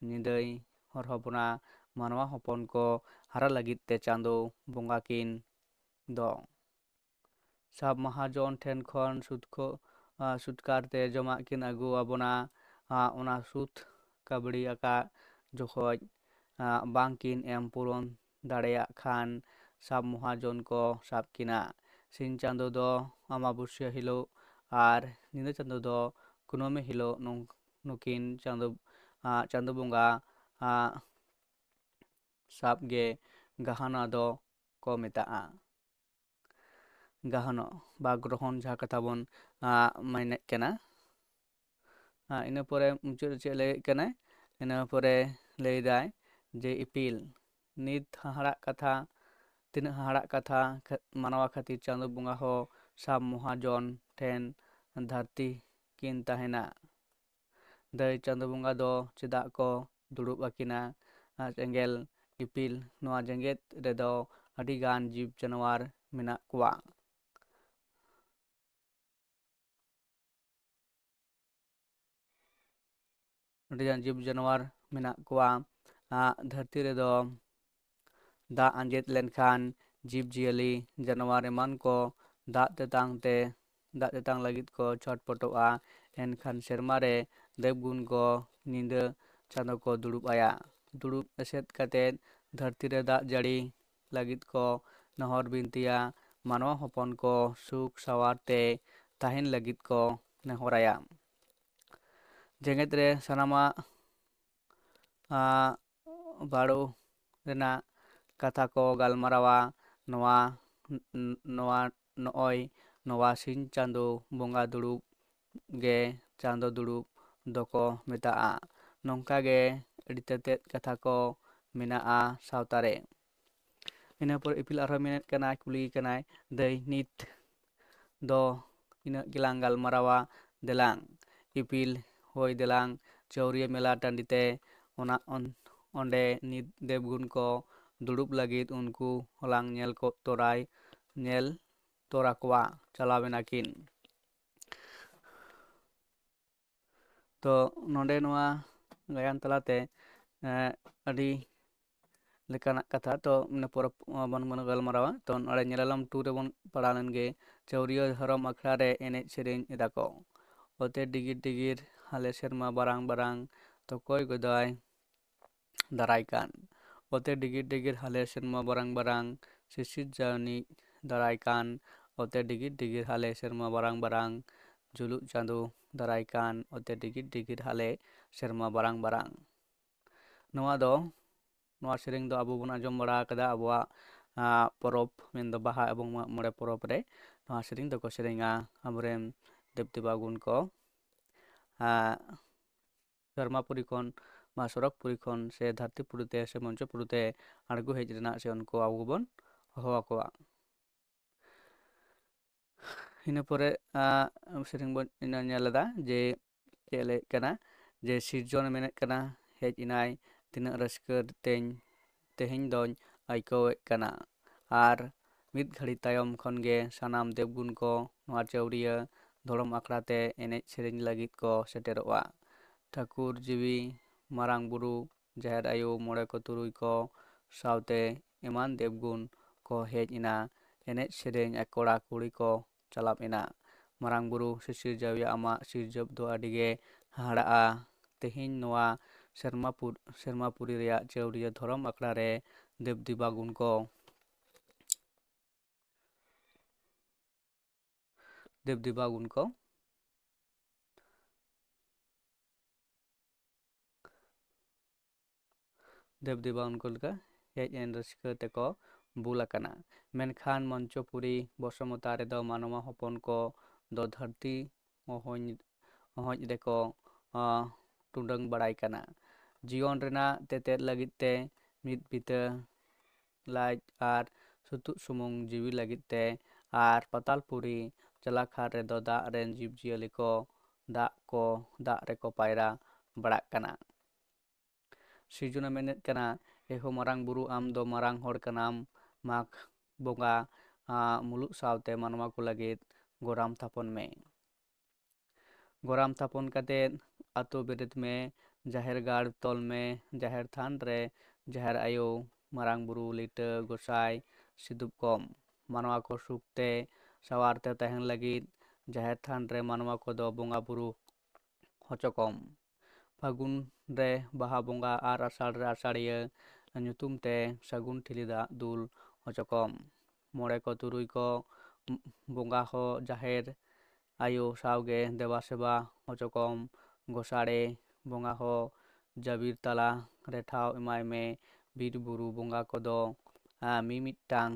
ᱧᱤᱫᱟᱹᱭ ᱦᱚᱨᱦᱚ ᱵᱚᱱᱟ᱾ ᱢᱟᱱᱣᱟ ᱦᱚᱯᱚᱱ ᱠᱚ ᱦᱟᱨᱟ ᱞᱟᱹᱜᱤᱫ ᱛᱮ ᱪᱟᱸᱫᱚ ᱵᱚᱸᱜᱟ ᱠᱤᱱ ᱫᱚ ᱥᱟᱵ ᱢᱟᱦᱟᱡᱚᱱ ᱴᱷᱮᱱ ᱠᱷᱚᱱ ᱥᱩᱫ ᱠᱚ, ᱟ, ᱥᱩᱫᱠᱟᱨ ᱛᱮ ᱡᱚᱢᱟᱜ ᱠᱤᱱ ᱟᱹᱜᱩ ᱟᱵᱚᱱᱟ᱾ ᱟ, ᱚᱱᱟ ᱥᱩᱫ ᱠᱟᱹᱵᱲᱤ ᱟᱠᱟᱫ ᱡᱚᱠᱷᱚᱡ, ᱟ, ᱵᱟᱝ ᱠᱤᱱ ᱮᱢ ᱯᱩᱨᱚᱱ ᱫᱟᱲᱮᱭᱟᱜ ᱠᱷᱟᱱ ᱥᱟᱵ ᱢᱚᱦᱟᱡᱚᱱ ᱠᱚ ᱥᱟᱵ ᱠᱤᱱᱟ᱾ ᱥᱤᱧ ᱪᱟᱸᱫᱚ ᱫᱚ ᱟᱢᱟᱵᱟᱹᱥᱭᱟᱹ ᱦᱤᱞᱳᱜ ᱟᱨ ᱧᱤᱫᱟᱹ ᱪᱟᱸᱫᱚ ᱫᱚ ᱠᱩᱱᱟᱹᱢᱤ ᱦᱤᱞᱳᱜ ᱱᱩᱝ-, ᱱᱩᱠᱤᱱ ᱪᱟᱸᱫᱚ, ᱟ, ᱪᱟᱸᱫᱚ ᱵᱚᱸᱜᱟ, ᱟ, ᱥᱟᱵ ᱜᱮ ᱜᱟᱦᱟᱱᱟ ᱫᱚ ᱠᱚ ᱢᱮᱛᱟᱜᱼᱟ᱾ ᱜᱟᱦᱟᱱᱚᱜ ᱵᱟ ᱜᱨᱚᱦᱚᱱ ᱡᱟᱦᱟᱸ ᱠᱟᱛᱷᱟ ᱵᱚᱱ, ᱟ, ᱢᱮᱱᱮᱫ ᱠᱟᱱᱟ᱾ ᱟ, ᱤᱱᱟᱹ ᱯᱚᱨᱮ ᱢᱩᱪᱟᱹᱫ ᱨᱮ ᱪᱮᱫ ᱞᱟᱹᱭᱮᱫ ᱠᱟᱱᱟᱭ? ᱤᱱᱟᱹ ᱯᱚᱨᱮ ᱞᱟᱹᱭᱫᱟᱭ ᱡᱮ ᱤᱯᱤᱞ, ᱱᱤᱛ ᱦᱟᱦᱟᱲᱟᱜ ᱠᱟᱛᱷᱟ, ᱛᱤᱱᱟᱹᱜ ᱦᱟᱦᱟᱲᱟᱜ ᱠᱟᱛᱷᱟ, ᱠᱷᱟ-, ᱢᱟᱱᱣᱟ ᱠᱷᱟᱹᱛᱤᱨ ᱪᱟᱸᱫᱚ ᱵᱚᱸᱜᱟ ᱦᱚᱸ ᱥᱟᱵ ᱢᱚᱦᱟᱡᱚᱱ ᱴᱷᱮᱱ ᱫᱷᱟᱹᱨᱛᱤ ᱠᱤᱱ ᱛᱟᱦᱮᱱᱟ᱾ ᱫᱟᱹᱭ ᱪᱟᱸᱫᱚ ᱵᱚᱸᱜᱟ ᱫᱚ ᱪᱮᱫᱟᱜ ᱠᱚ ᱫᱩᱲᱩᱵ ᱟᱹᱠᱤᱱᱟ? ᱟᱨ ᱮᱸᱜᱮᱞ ᱤᱯᱤᱞ, ᱱᱚᱣᱟ ᱡᱮᱜᱮᱛ ᱨᱮᱫᱚ ᱟᱹᱰᱤ ᱜᱟᱱ ᱡᱤᱵᱽ ᱡᱟᱱᱣᱟᱨ ᱢᱮᱱᱟᱜ ᱠᱚᱣᱟ᱾ ᱟᱹᱰᱤ ᱜᱟᱱ ᱡᱤᱵᱽ ᱡᱟᱱᱣᱟᱨ ᱢᱮᱱᱟᱜ ᱠᱚᱣᱟ᱾ ᱟᱜ, ᱫᱷᱟᱹᱨᱛᱤ ᱨᱮᱫᱚ ᱫᱟᱜ ᱟᱸᱡᱮᱫ ᱞᱮᱱᱠᱷᱟᱱ ᱡᱤᱵᱽ ᱡᱤᱭᱟᱹᱞᱤ, ᱡᱟᱱᱣᱟᱨ ᱮᱢᱟᱱ ᱠᱚ ᱫᱟᱜ ᱛᱮᱛᱟᱝ ᱛᱮ, ᱫᱟᱜ ᱛᱮᱛᱟᱝ ᱞᱟᱹᱜᱤᱫ ᱠᱚ ᱪᱷᱚᱴᱯᱚᱴᱚᱜᱼᱟ᱾ ᱮᱱᱠᱷᱟᱱ ᱥᱮᱨᱢᱟ ᱨᱮ ᱫᱮᱵᱽᱜᱩᱱ ᱠᱚ ᱧᱤᱫᱟᱹ ᱪᱟᱸᱫᱚ ᱠᱚ ᱫᱩᱲᱩᱵ ᱟᱭᱟ᱾ ᱫᱩᱲᱩᱵ ᱮᱥᱮᱫ ᱠᱟᱛᱮ ᱫᱷᱟᱹᱨᱛᱤ ᱨᱮ ᱫᱟᱜ ᱡᱟᱹᱲᱤ ᱞᱟᱹᱜᱤᱫ ᱠᱚ ᱱᱮᱦᱚᱨ ᱵᱤᱱᱛᱤᱭᱟ᱾ ᱢᱟᱱᱣᱟ ᱦᱚᱯᱚᱱ ᱠᱚ ᱥᱩᱠ ᱥᱟᱶᱟᱨ ᱛᱮ ᱛᱟᱦᱮᱱ ᱞᱟᱹᱜᱤᱫ ᱠᱚ ᱱᱮᱦᱚᱨᱟᱭᱟ᱾ ᱡᱮᱜᱮᱛ ᱨᱮ ᱥᱟᱱᱟᱢᱟᱜ, ᱟᱸ, ᱵᱟᱹᱲᱩ ᱨᱮᱱᱟᱜ ᱠᱟᱛᱷᱟ ᱠᱚ ᱜᱟᱞᱢᱟᱨᱟᱣᱟ᱾ ᱱᱚᱣᱟ, ᱱᱚᱣᱟ, ᱱᱚᱜᱼᱚᱭ ᱱᱚᱣᱟ ᱥᱤᱧ ᱪᱟᱸᱫᱚ ᱵᱚᱸᱜᱟ ᱫᱩᱲᱩᱵ ᱜᱮ ᱪᱟᱸᱫᱚ ᱫᱩᱲᱩᱵ ᱫᱚᱠᱚ ᱢᱮᱛᱟᱜᱼᱟ᱾ ᱱᱚᱝᱠᱟ ᱜᱮ ᱟᱹᱰᱤ ᱛᱮᱛᱮᱫ ᱠᱟᱛᱷᱟ ᱠᱚ ᱢᱮᱱᱟᱜᱼᱟ ᱥᱟᱶᱛᱟ ᱨᱮ᱾ ᱤᱱᱟᱹ ᱯᱚᱨ ᱤᱯᱤᱞ ᱟᱨᱦᱚᱸ ᱢᱮᱱᱮᱫ ᱠᱟᱱᱟᱭ, ᱠᱩᱞᱤᱭᱮ ᱠᱟᱱᱟᱭ, "ᱫᱟᱹᱭ, ᱱᱤᱛ ᱫᱚ ᱤᱱᱟᱹᱜ ᱜᱮᱞᱟᱝ ᱜᱟᱞᱢᱟᱨᱟᱣᱟ, ᱫᱮᱞᱟᱝ ᱤᱯᱤᱞ, ᱦᱳᱭ ᱫᱮᱞᱟᱝ ᱪᱟᱹᱣᱨᱤᱭᱟᱹ ᱢᱮᱞᱟ ᱴᱟᱺᱰᱤ ᱛᱮ, ᱚᱱᱟ ᱚᱱ-, ᱚᱸᱰᱮ ᱱᱤᱛ ᱫᱮᱵᱽᱜᱩᱱ ᱠᱚ ᱫᱩᱲᱩᱵ ᱞᱟᱹᱜᱤᱫ ᱩᱱᱠᱩ ᱦᱚᱸᱞᱟᱝ ᱧᱮᱞ ᱠᱚ ᱛᱚᱨᱟᱭ, ᱧᱮᱞ ᱛᱚᱨᱟ ᱠᱚᱣᱟ, ᱪᱟᱞᱟᱣ ᱮᱱᱟ ᱠᱤᱱ᱾" ᱛᱚ ᱱᱚᱰᱮ ᱱᱚᱣᱟ ᱜᱟᱭᱟᱱ ᱛᱟᱞᱟᱛᱮ, ᱮᱸ, ᱟᱹᱰᱤ ᱞᱮᱠᱟᱱᱟᱜ ᱠᱟᱛᱷᱟ, ᱛᱚ ᱤᱱᱟᱹ ᱯᱚᱨᱮ ᱵᱚᱱ, ᱵᱚᱱ ᱜᱟᱞᱢᱟᱨᱟᱣᱟ᱾ ᱛᱚ ᱱᱚᱰᱮ ᱧᱮᱞᱟᱞᱚᱢ ᱴᱩ ᱨᱮᱵᱚᱱ ᱯᱟᱲᱟᱣ ᱞᱮᱱ ᱜᱮ, ᱪᱟᱹᱣᱨᱤᱭᱟᱹ ᱫᱷᱚᱨᱚᱢ ᱟᱠᱷᱲᱟ ᱨᱮ ᱮᱱᱮᱡ ᱥᱮᱨᱮᱧ ᱮᱫᱟ ᱠᱚ᱾ ᱚᱛᱮ ᱰᱤᱜᱤᱨ ᱰᱤᱜᱤᱨ ᱦᱟᱞᱮ ᱥᱮᱨᱢᱟ ᱵᱟᱨᱟᱝ ᱵᱟᱨᱟᱝ, ᱛᱚᱠᱚᱭ ᱜᱚᱫᱟᱭ ᱫᱟᱨᱟᱭ ᱠᱟᱱ᱾ ᱚᱛᱮ ᱰᱤᱜᱤᱨ ᱰᱤᱜᱤᱨ ᱦᱟᱞᱮ ᱥᱮᱨᱢᱟ ᱵᱟᱨᱟᱝ ᱵᱟᱨᱟᱝ, ᱥᱤᱥᱤᱨ ᱡᱟᱹᱱᱤᱡ ᱫᱟᱨᱟᱭ ᱠᱟᱱ᱾ ᱚᱛᱮ ᱰᱤᱜᱤᱨ ᱰᱤᱜᱤᱨ ᱦᱟᱞᱮ ᱥᱮᱨᱢᱟ ᱵᱟᱨᱟᱝ ᱵᱟᱨᱟᱝ, ᱡᱩᱞᱩᱜ ᱪᱟᱸᱫᱚ ᱫᱟᱨᱟᱭ ᱠᱟᱱ᱾ ᱚᱛᱮ ᱰᱤᱜᱤᱨ ᱰᱤᱜᱤᱨ ᱦᱟᱞᱮ ᱥᱮᱨᱢᱟ ᱵᱟᱨᱟᱝ ᱵᱟᱨᱟᱝ᱾ ᱱᱚᱣᱟ ᱫᱚ, ᱱᱚᱣᱟ ᱥᱮᱨᱮᱧ ᱫᱚ ᱟᱵᱚ ᱵᱚᱱ ᱟᱸᱡᱚᱢ ᱵᱟᱲᱟ ᱟᱠᱟᱫᱟ ᱟᱵᱚᱣᱟᱜ, ᱟᱸ, ᱯᱚᱨᱚᱵᱽ, ᱢᱮᱱᱫᱚ ᱵᱟᱦᱟ ᱮᱵᱚᱝ ᱢᱟᱜ ᱢᱚᱬᱮ ᱯᱚᱨᱚᱵᱽ ᱨᱮ ᱱᱚᱣᱟ ᱥᱮᱨᱮᱧ ᱫᱚᱠᱚ ᱥᱮᱨᱮᱧᱟ ᱟᱵᱚᱨᱮᱱ ᱫᱮᱵ ᱫᱮᱵᱟ ᱜᱩᱱ ᱠᱚ᱾ ᱟᱸ, ᱥᱮᱨᱢᱟᱯᱩᱨᱤ ᱠᱷᱚᱱ ᱵᱟ ᱥᱚᱨᱚᱜᱽᱯᱩᱨᱤ ᱠᱷᱚᱱ ᱥᱮ ᱫᱷᱟᱹᱨᱛᱤᱯᱩᱨᱤ ᱛᱮ ᱥᱮ ᱢᱚᱧᱪᱚᱯᱩᱨᱤ ᱛᱮ ᱟᱬᱜᱚ ᱦᱮᱡ ᱨᱮᱱᱟᱜ ᱥᱮ ᱩᱱᱠᱩ ᱟᱵᱚ ᱵᱚᱱ ᱦᱚᱦᱚ ᱟᱠᱚᱣᱟ᱾ ᱤᱱᱟᱹ ᱯᱚᱨᱮ, ᱟᱸ, ᱥᱮᱨᱮᱧ ᱵᱚᱱ ᱧᱮᱞ ᱮᱫᱟ ᱡᱮ ᱪᱮᱫ ᱞᱟᱹᱭᱮᱫ ᱠᱟᱱᱟ, ᱡᱮ ᱥᱤᱨᱡᱚᱱ ᱢᱮᱱᱮᱫ ᱠᱟᱱᱟ, ᱦᱮᱡ ᱮᱱᱟᱭ, ᱛᱤᱱᱟᱹᱜ ᱨᱟᱹᱥᱠᱟᱹ ᱛᱮᱧ ᱛᱮᱦᱮᱧ ᱫᱚᱧ ᱟᱹᱭᱠᱟᱹᱣᱮᱫ ᱠᱟᱱᱟ᱾ ᱟᱨ ᱢᱤᱫ ᱜᱷᱟᱹᱲᱤ ᱛᱟᱭᱚᱢ ᱠᱷᱚᱱ ᱜᱮ ᱥᱟᱱᱟᱢ ᱫᱮᱵᱽᱜᱩᱱ ᱠᱚ ᱱᱚᱣᱟ ᱪᱟᱹᱣᱰᱤᱭᱟᱹ ᱫᱷᱚᱨᱚᱢ ᱟᱠᱷᱲᱟ ᱛᱮ ᱮᱱᱮᱡ ᱥᱮᱨᱮᱧ ᱞᱟᱹᱜᱤᱫ ᱠᱚ ᱥᱮᱴᱮᱨᱚᱜᱼᱟ᱾ ᱴᱷᱟᱹᱠᱩᱨ ᱡᱤᱣᱤ, ᱢᱟᱨᱟᱝ ᱵᱩᱨᱩ, ᱡᱟᱦᱮᱨ ᱟᱭᱳ, ᱢᱚᱬᱮ ᱠᱚ ᱛᱩᱨᱩᱭ ᱠᱚ ᱥᱟᱶᱛᱮ ᱮᱢᱟᱱ ᱫᱮᱵᱽᱜᱩᱱ ᱠᱚ ᱦᱮᱡ ᱮᱱᱟ᱾ ᱮᱱᱮᱡ ᱥᱮᱨᱮᱧ ᱟᱨ ᱠᱚᱲᱟ ᱠᱩᱲᱤ ᱠᱚ ᱪᱟᱞᱟᱵ ᱮᱱᱟ᱾ ᱢᱟᱨᱟᱝ ᱵᱩᱨᱩ ᱥᱤᱥᱤᱨ ᱡᱟᱹᱣᱤᱭᱟᱹ, ᱟᱢᱟᱜ ᱥᱤᱨᱡᱟᱹᱯ ᱫᱚ ᱟᱹᱰᱤ ᱜᱮ ᱦᱟᱦᱟᱲᱟᱜᱼᱟ᱾ ᱛᱮᱦᱮᱧ ᱱᱚᱣᱟ ᱥᱮᱨᱢᱟᱯᱩᱨ-, ᱥᱮᱨᱢᱟᱯᱩᱨᱤ ᱨᱮᱭᱟᱜ ᱪᱟᱹᱣᱰᱤᱭᱟᱹ ᱫᱷᱚᱨᱚᱢ ᱟᱠᱷᱲᱟ ᱨᱮ ᱫᱮᱵᱽ ᱫᱮᱵᱟᱜᱩᱱ ᱠᱚ, ᱫᱮᱵᱽ ᱫᱮᱵᱟᱜᱩᱱ ᱠᱚ, ᱫᱮᱵᱽ ᱫᱮᱵᱟ ᱩᱱᱠᱩ ᱞᱮᱠᱟ ᱦᱮᱡ ᱮᱱ ᱨᱟᱹᱥᱠᱟᱹ ᱛᱮᱠᱚ ᱵᱩᱞ ᱟᱠᱟᱱᱟ᱾ ᱢᱮᱱᱠᱷᱟᱱ ᱢᱚᱧᱪᱚᱯᱩᱨᱤ ᱵᱚᱥᱚᱢᱚᱛᱟ ᱨᱮᱫᱚ ᱢᱟᱱᱣᱟ ᱦᱚᱯᱚᱱ ᱠᱚ ᱫᱚ ᱫᱷᱟᱹᱨᱛᱤ ᱚᱦᱚᱧ, ᱚᱦᱚᱧ ᱨᱮᱠᱚ, ᱟᱸ, ᱴᱩᱰᱟᱹᱝ ᱵᱟᱲᱟᱭ ᱠᱟᱱᱟ᱾ ᱡᱤᱭᱚᱱ ᱨᱮᱱᱟᱜ ᱛᱮᱛᱮᱫ ᱞᱟᱹᱜᱤᱫ ᱛᱮ ᱢᱤᱫ ᱵᱤᱛᱟᱹ ᱞᱟᱡ ᱟᱨ ᱥᱩᱛᱩᱜ ᱥᱩᱢᱩᱝ ᱡᱤᱣᱤ ᱞᱟᱹᱜᱤᱫ ᱛᱮ ᱟᱨ ᱯᱟᱛᱟᱞᱯᱩᱨᱤ ᱡᱟᱞᱟᱠᱷᱟᱨ ᱨᱮᱫᱚ ᱫᱟᱜ ᱨᱮᱱ ᱡᱤᱵᱽ ᱡᱤᱭᱟᱹᱞᱤ ᱠᱚ ᱫᱟᱜ ᱠᱚ, ᱫᱟᱜ ᱨᱮᱠᱚ ᱯᱟᱭᱨᱟ ᱵᱟᱲᱟᱜ ᱠᱟᱱᱟ᱾ ᱥᱤᱨᱡᱚᱱᱮ ᱢᱮᱱᱮᱫ ᱠᱟᱱᱟ, ᱮᱦᱳ ᱢᱟᱨᱟᱝ ᱵᱩᱨᱩ, ᱟᱢ ᱫᱚ ᱢᱟᱨᱟᱝ ᱦᱚᱲ ᱠᱟᱱᱟᱢ, ᱢᱟᱜᱽ ᱵᱚᱸᱜᱟ, ᱟᱸ, ᱢᱩᱞᱩᱜ ᱥᱟᱶᱛᱮ ᱢᱟᱱᱣᱟ ᱠᱚ ᱞᱟᱹᱜᱤᱫ ᱜᱚᱨᱟᱢ ᱛᱷᱟᱯᱚᱱ ᱢᱮ᱾ ᱜᱚᱨᱟᱢ ᱛᱷᱟᱯᱚᱱ ᱠᱟᱛᱮᱫ ᱟᱛᱳ ᱵᱮᱨᱮᱫ ᱢᱮ, ᱡᱟᱦᱮᱨ ᱜᱟᱲ ᱛᱚᱞ ᱢᱮ, ᱡᱟᱦᱮᱨ ᱛᱷᱟᱱ ᱨᱮ ᱡᱟᱦᱮᱨ ᱟᱭᱳ, ᱢᱟᱨᱟᱝ ᱵᱩᱨᱩ, ᱞᱤᱴᱟᱹ, ᱜᱚᱸᱥᱟᱭ, ᱥᱤᱫᱩᱯ ᱠᱚᱢ᱾ ᱢᱟᱱᱣᱟ ᱠᱚ ᱥᱩᱠ ᱛᱮ ᱥᱟᱶᱟᱨ ᱛᱮ ᱛᱟᱦᱮᱱ ᱞᱟᱹᱜᱤᱫ ᱡᱟᱦᱮᱨ ᱛᱷᱟᱱ ᱨᱮ ᱢᱟᱱᱣᱟ ᱠᱚᱫᱚ ᱵᱚᱸᱜᱟ ᱵᱩᱨᱩ ᱦᱚᱪᱚ ᱠᱚᱢ᱾ ᱯᱷᱟᱹᱜᱩᱱ ᱨᱮ ᱵᱟᱦᱟ ᱵᱚᱸᱜᱟ ᱟᱨ ᱟᱥᱟᱲ ᱨᱮ ᱟᱥᱟᱲᱤᱭᱟᱹ ᱧᱩᱛᱩᱢ ᱛᱮ ᱥᱟᱹᱜᱩᱱ ᱴᱷᱤᱞᱤ ᱫᱟᱜ ᱫᱩᱞ ᱦᱚᱪᱚ ᱠᱚᱢ᱾ ᱢᱚᱬᱮ ᱠᱚ ᱛᱩᱨᱩᱭ ᱠᱚ ᱵᱚᱸᱜᱟ ᱦᱚᱸ ᱡᱟᱦᱮᱨ ᱟᱭᱳ ᱥᱟᱶᱜᱮ ᱫᱮᱵᱟ ᱥᱮᱵᱟ ᱦᱚᱪᱚ ᱠᱚᱢ᱾ ᱜᱚᱥᱟᱲᱮ ᱵᱚᱸᱜᱟ ᱦᱚᱸ ᱡᱟᱵᱤᱨ ᱛᱟᱞᱟ ᱨᱮ ᱴᱷᱟᱶ ᱮᱢᱟᱭ ᱢᱮ᱾ ᱵᱤᱨ ᱵᱩᱨᱩ ᱵᱚᱸᱜᱟ ᱠᱚᱫᱚ, ᱟ, ᱢᱤᱢᱤᱫᱴᱟᱝ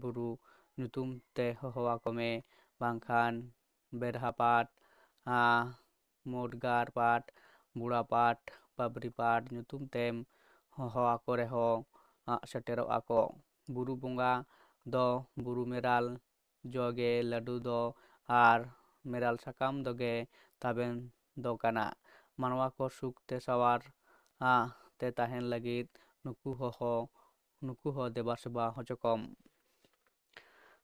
ᱵᱩᱨᱩ ᱧᱩᱛᱩᱢ ᱛᱮ ᱦᱚᱦᱚ ᱟᱠᱚ ᱢᱮ, ᱵᱟᱝᱠᱷᱟᱱ ᱵᱮᱨᱦᱟ ᱯᱟᱴ, ᱟ, ᱢᱳᱰᱜᱟᱨ ᱯᱟᱴ, ᱵᱩᱲᱟ ᱯᱟᱴ, ᱵᱟᱵᱽᱨᱤ ᱯᱟᱴ ᱧᱩᱛᱩᱢ ᱛᱮᱢ ᱦᱚᱦᱚ ᱟᱠᱚ ᱨᱮᱦᱚᱸ, ᱟ, ᱥᱮᱴᱮᱨᱚᱜ ᱟᱠᱚ᱾ ᱵᱩᱨᱩ ᱵᱚᱸᱜᱟ ᱫᱚ ᱵᱩᱨᱩ ᱢᱮᱨᱟᱞ ᱡᱚ ᱜᱮ ᱞᱟᱹᱰᱩ ᱫᱚ ᱟᱨ ᱢᱮᱨᱟᱞ ᱥᱟᱠᱟᱢ ᱫᱚ ᱜᱮ ᱛᱟᱵᱮᱱ ᱫᱚ ᱠᱟᱱᱟ᱾ ᱢᱟᱱᱣᱟ ᱠᱚ ᱥᱩᱠ ᱛᱮ ᱥᱟᱶᱟᱨ, ᱟ, ᱛᱮ ᱛᱟᱦᱮᱱ ᱞᱟᱹᱜᱤᱫ ᱱᱩᱠᱩ ᱦᱚᱸ ᱱᱩᱠᱩ ᱦᱚᱸ ᱫᱮᱵᱟ ᱥᱮᱵᱟ ᱦᱚᱪᱚ ᱠᱚᱢ᱾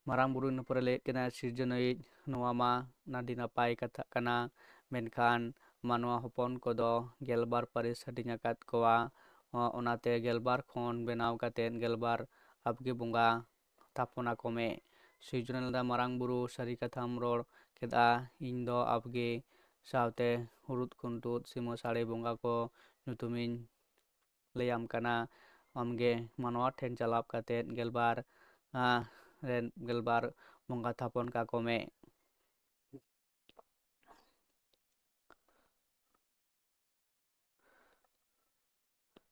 ᱢᱟᱨᱟᱝ ᱵᱩᱨᱩ ᱤᱱᱟᱹ ᱯᱚᱨᱮ ᱞᱟᱹᱭᱮᱫ ᱠᱟᱱᱟ, ᱥᱤᱨᱡᱚᱱᱤᱡ, ᱱᱚᱣᱟ ᱢᱟ ᱟᱹᱰᱤ ᱱᱟᱯᱟᱭ ᱠᱟᱛᱷᱟ ᱠᱟᱱᱟ, ᱢᱮᱱᱠᱷᱟᱱ ᱢᱟᱱᱣᱟ ᱦᱚᱯᱚᱱ ᱠᱚᱫᱚ ᱜᱮᱞᱵᱟᱨ ᱯᱟᱹᱨᱤᱥ ᱦᱟᱹᱴᱤᱧ ᱟᱠᱟᱫ ᱠᱚᱣᱟ᱾ ᱚᱱᱟᱛᱮ ᱜᱮᱞᱵᱟᱨ ᱠᱷᱚᱱ ᱵᱮᱱᱟᱣ ᱠᱟᱛᱮᱫ ᱜᱮᱞᱵᱟᱨ ᱟᱯᱜᱮ ᱵᱚᱸᱜᱟ ᱛᱷᱟᱯᱚᱱ ᱟᱠᱚ ᱢᱮ᱾ ᱥᱤᱨᱡᱚᱱ ᱞᱮᱫᱟ ᱢᱟᱨᱟᱝ ᱵᱩᱨᱩ, ᱥᱟᱹᱨᱤ ᱠᱟᱛᱷᱟᱢ ᱨᱚᱲ ᱠᱮᱫᱟ, ᱤᱧ ᱫᱚ ᱟᱯᱜᱮ ᱥᱟᱶᱛᱮ ᱦᱩᱲᱩᱫ ᱠᱷᱩᱱᱴᱩᱫ ᱥᱤᱢᱟᱹ ᱥᱟᱹᱲᱮ ᱵᱚᱸᱜᱟ ᱠᱚ ᱧᱩᱛᱩᱢᱤᱧ ᱞᱟᱹᱭᱟᱢ ᱠᱟᱱᱟ᱾ ᱟᱢᱜᱮ ᱢᱟᱱᱣᱟ ᱴᱷᱮᱱ ᱪᱟᱞᱟᱣ ᱠᱟᱛᱮᱫ ᱜᱮᱞᱵᱟᱨ, ᱟᱸ, ᱨᱮᱱ ᱜᱮᱞᱵᱟᱨ ᱵᱚᱸᱜᱟ ᱛᱷᱟᱯᱚᱱ ᱠᱟᱠᱚ ᱢᱮ᱾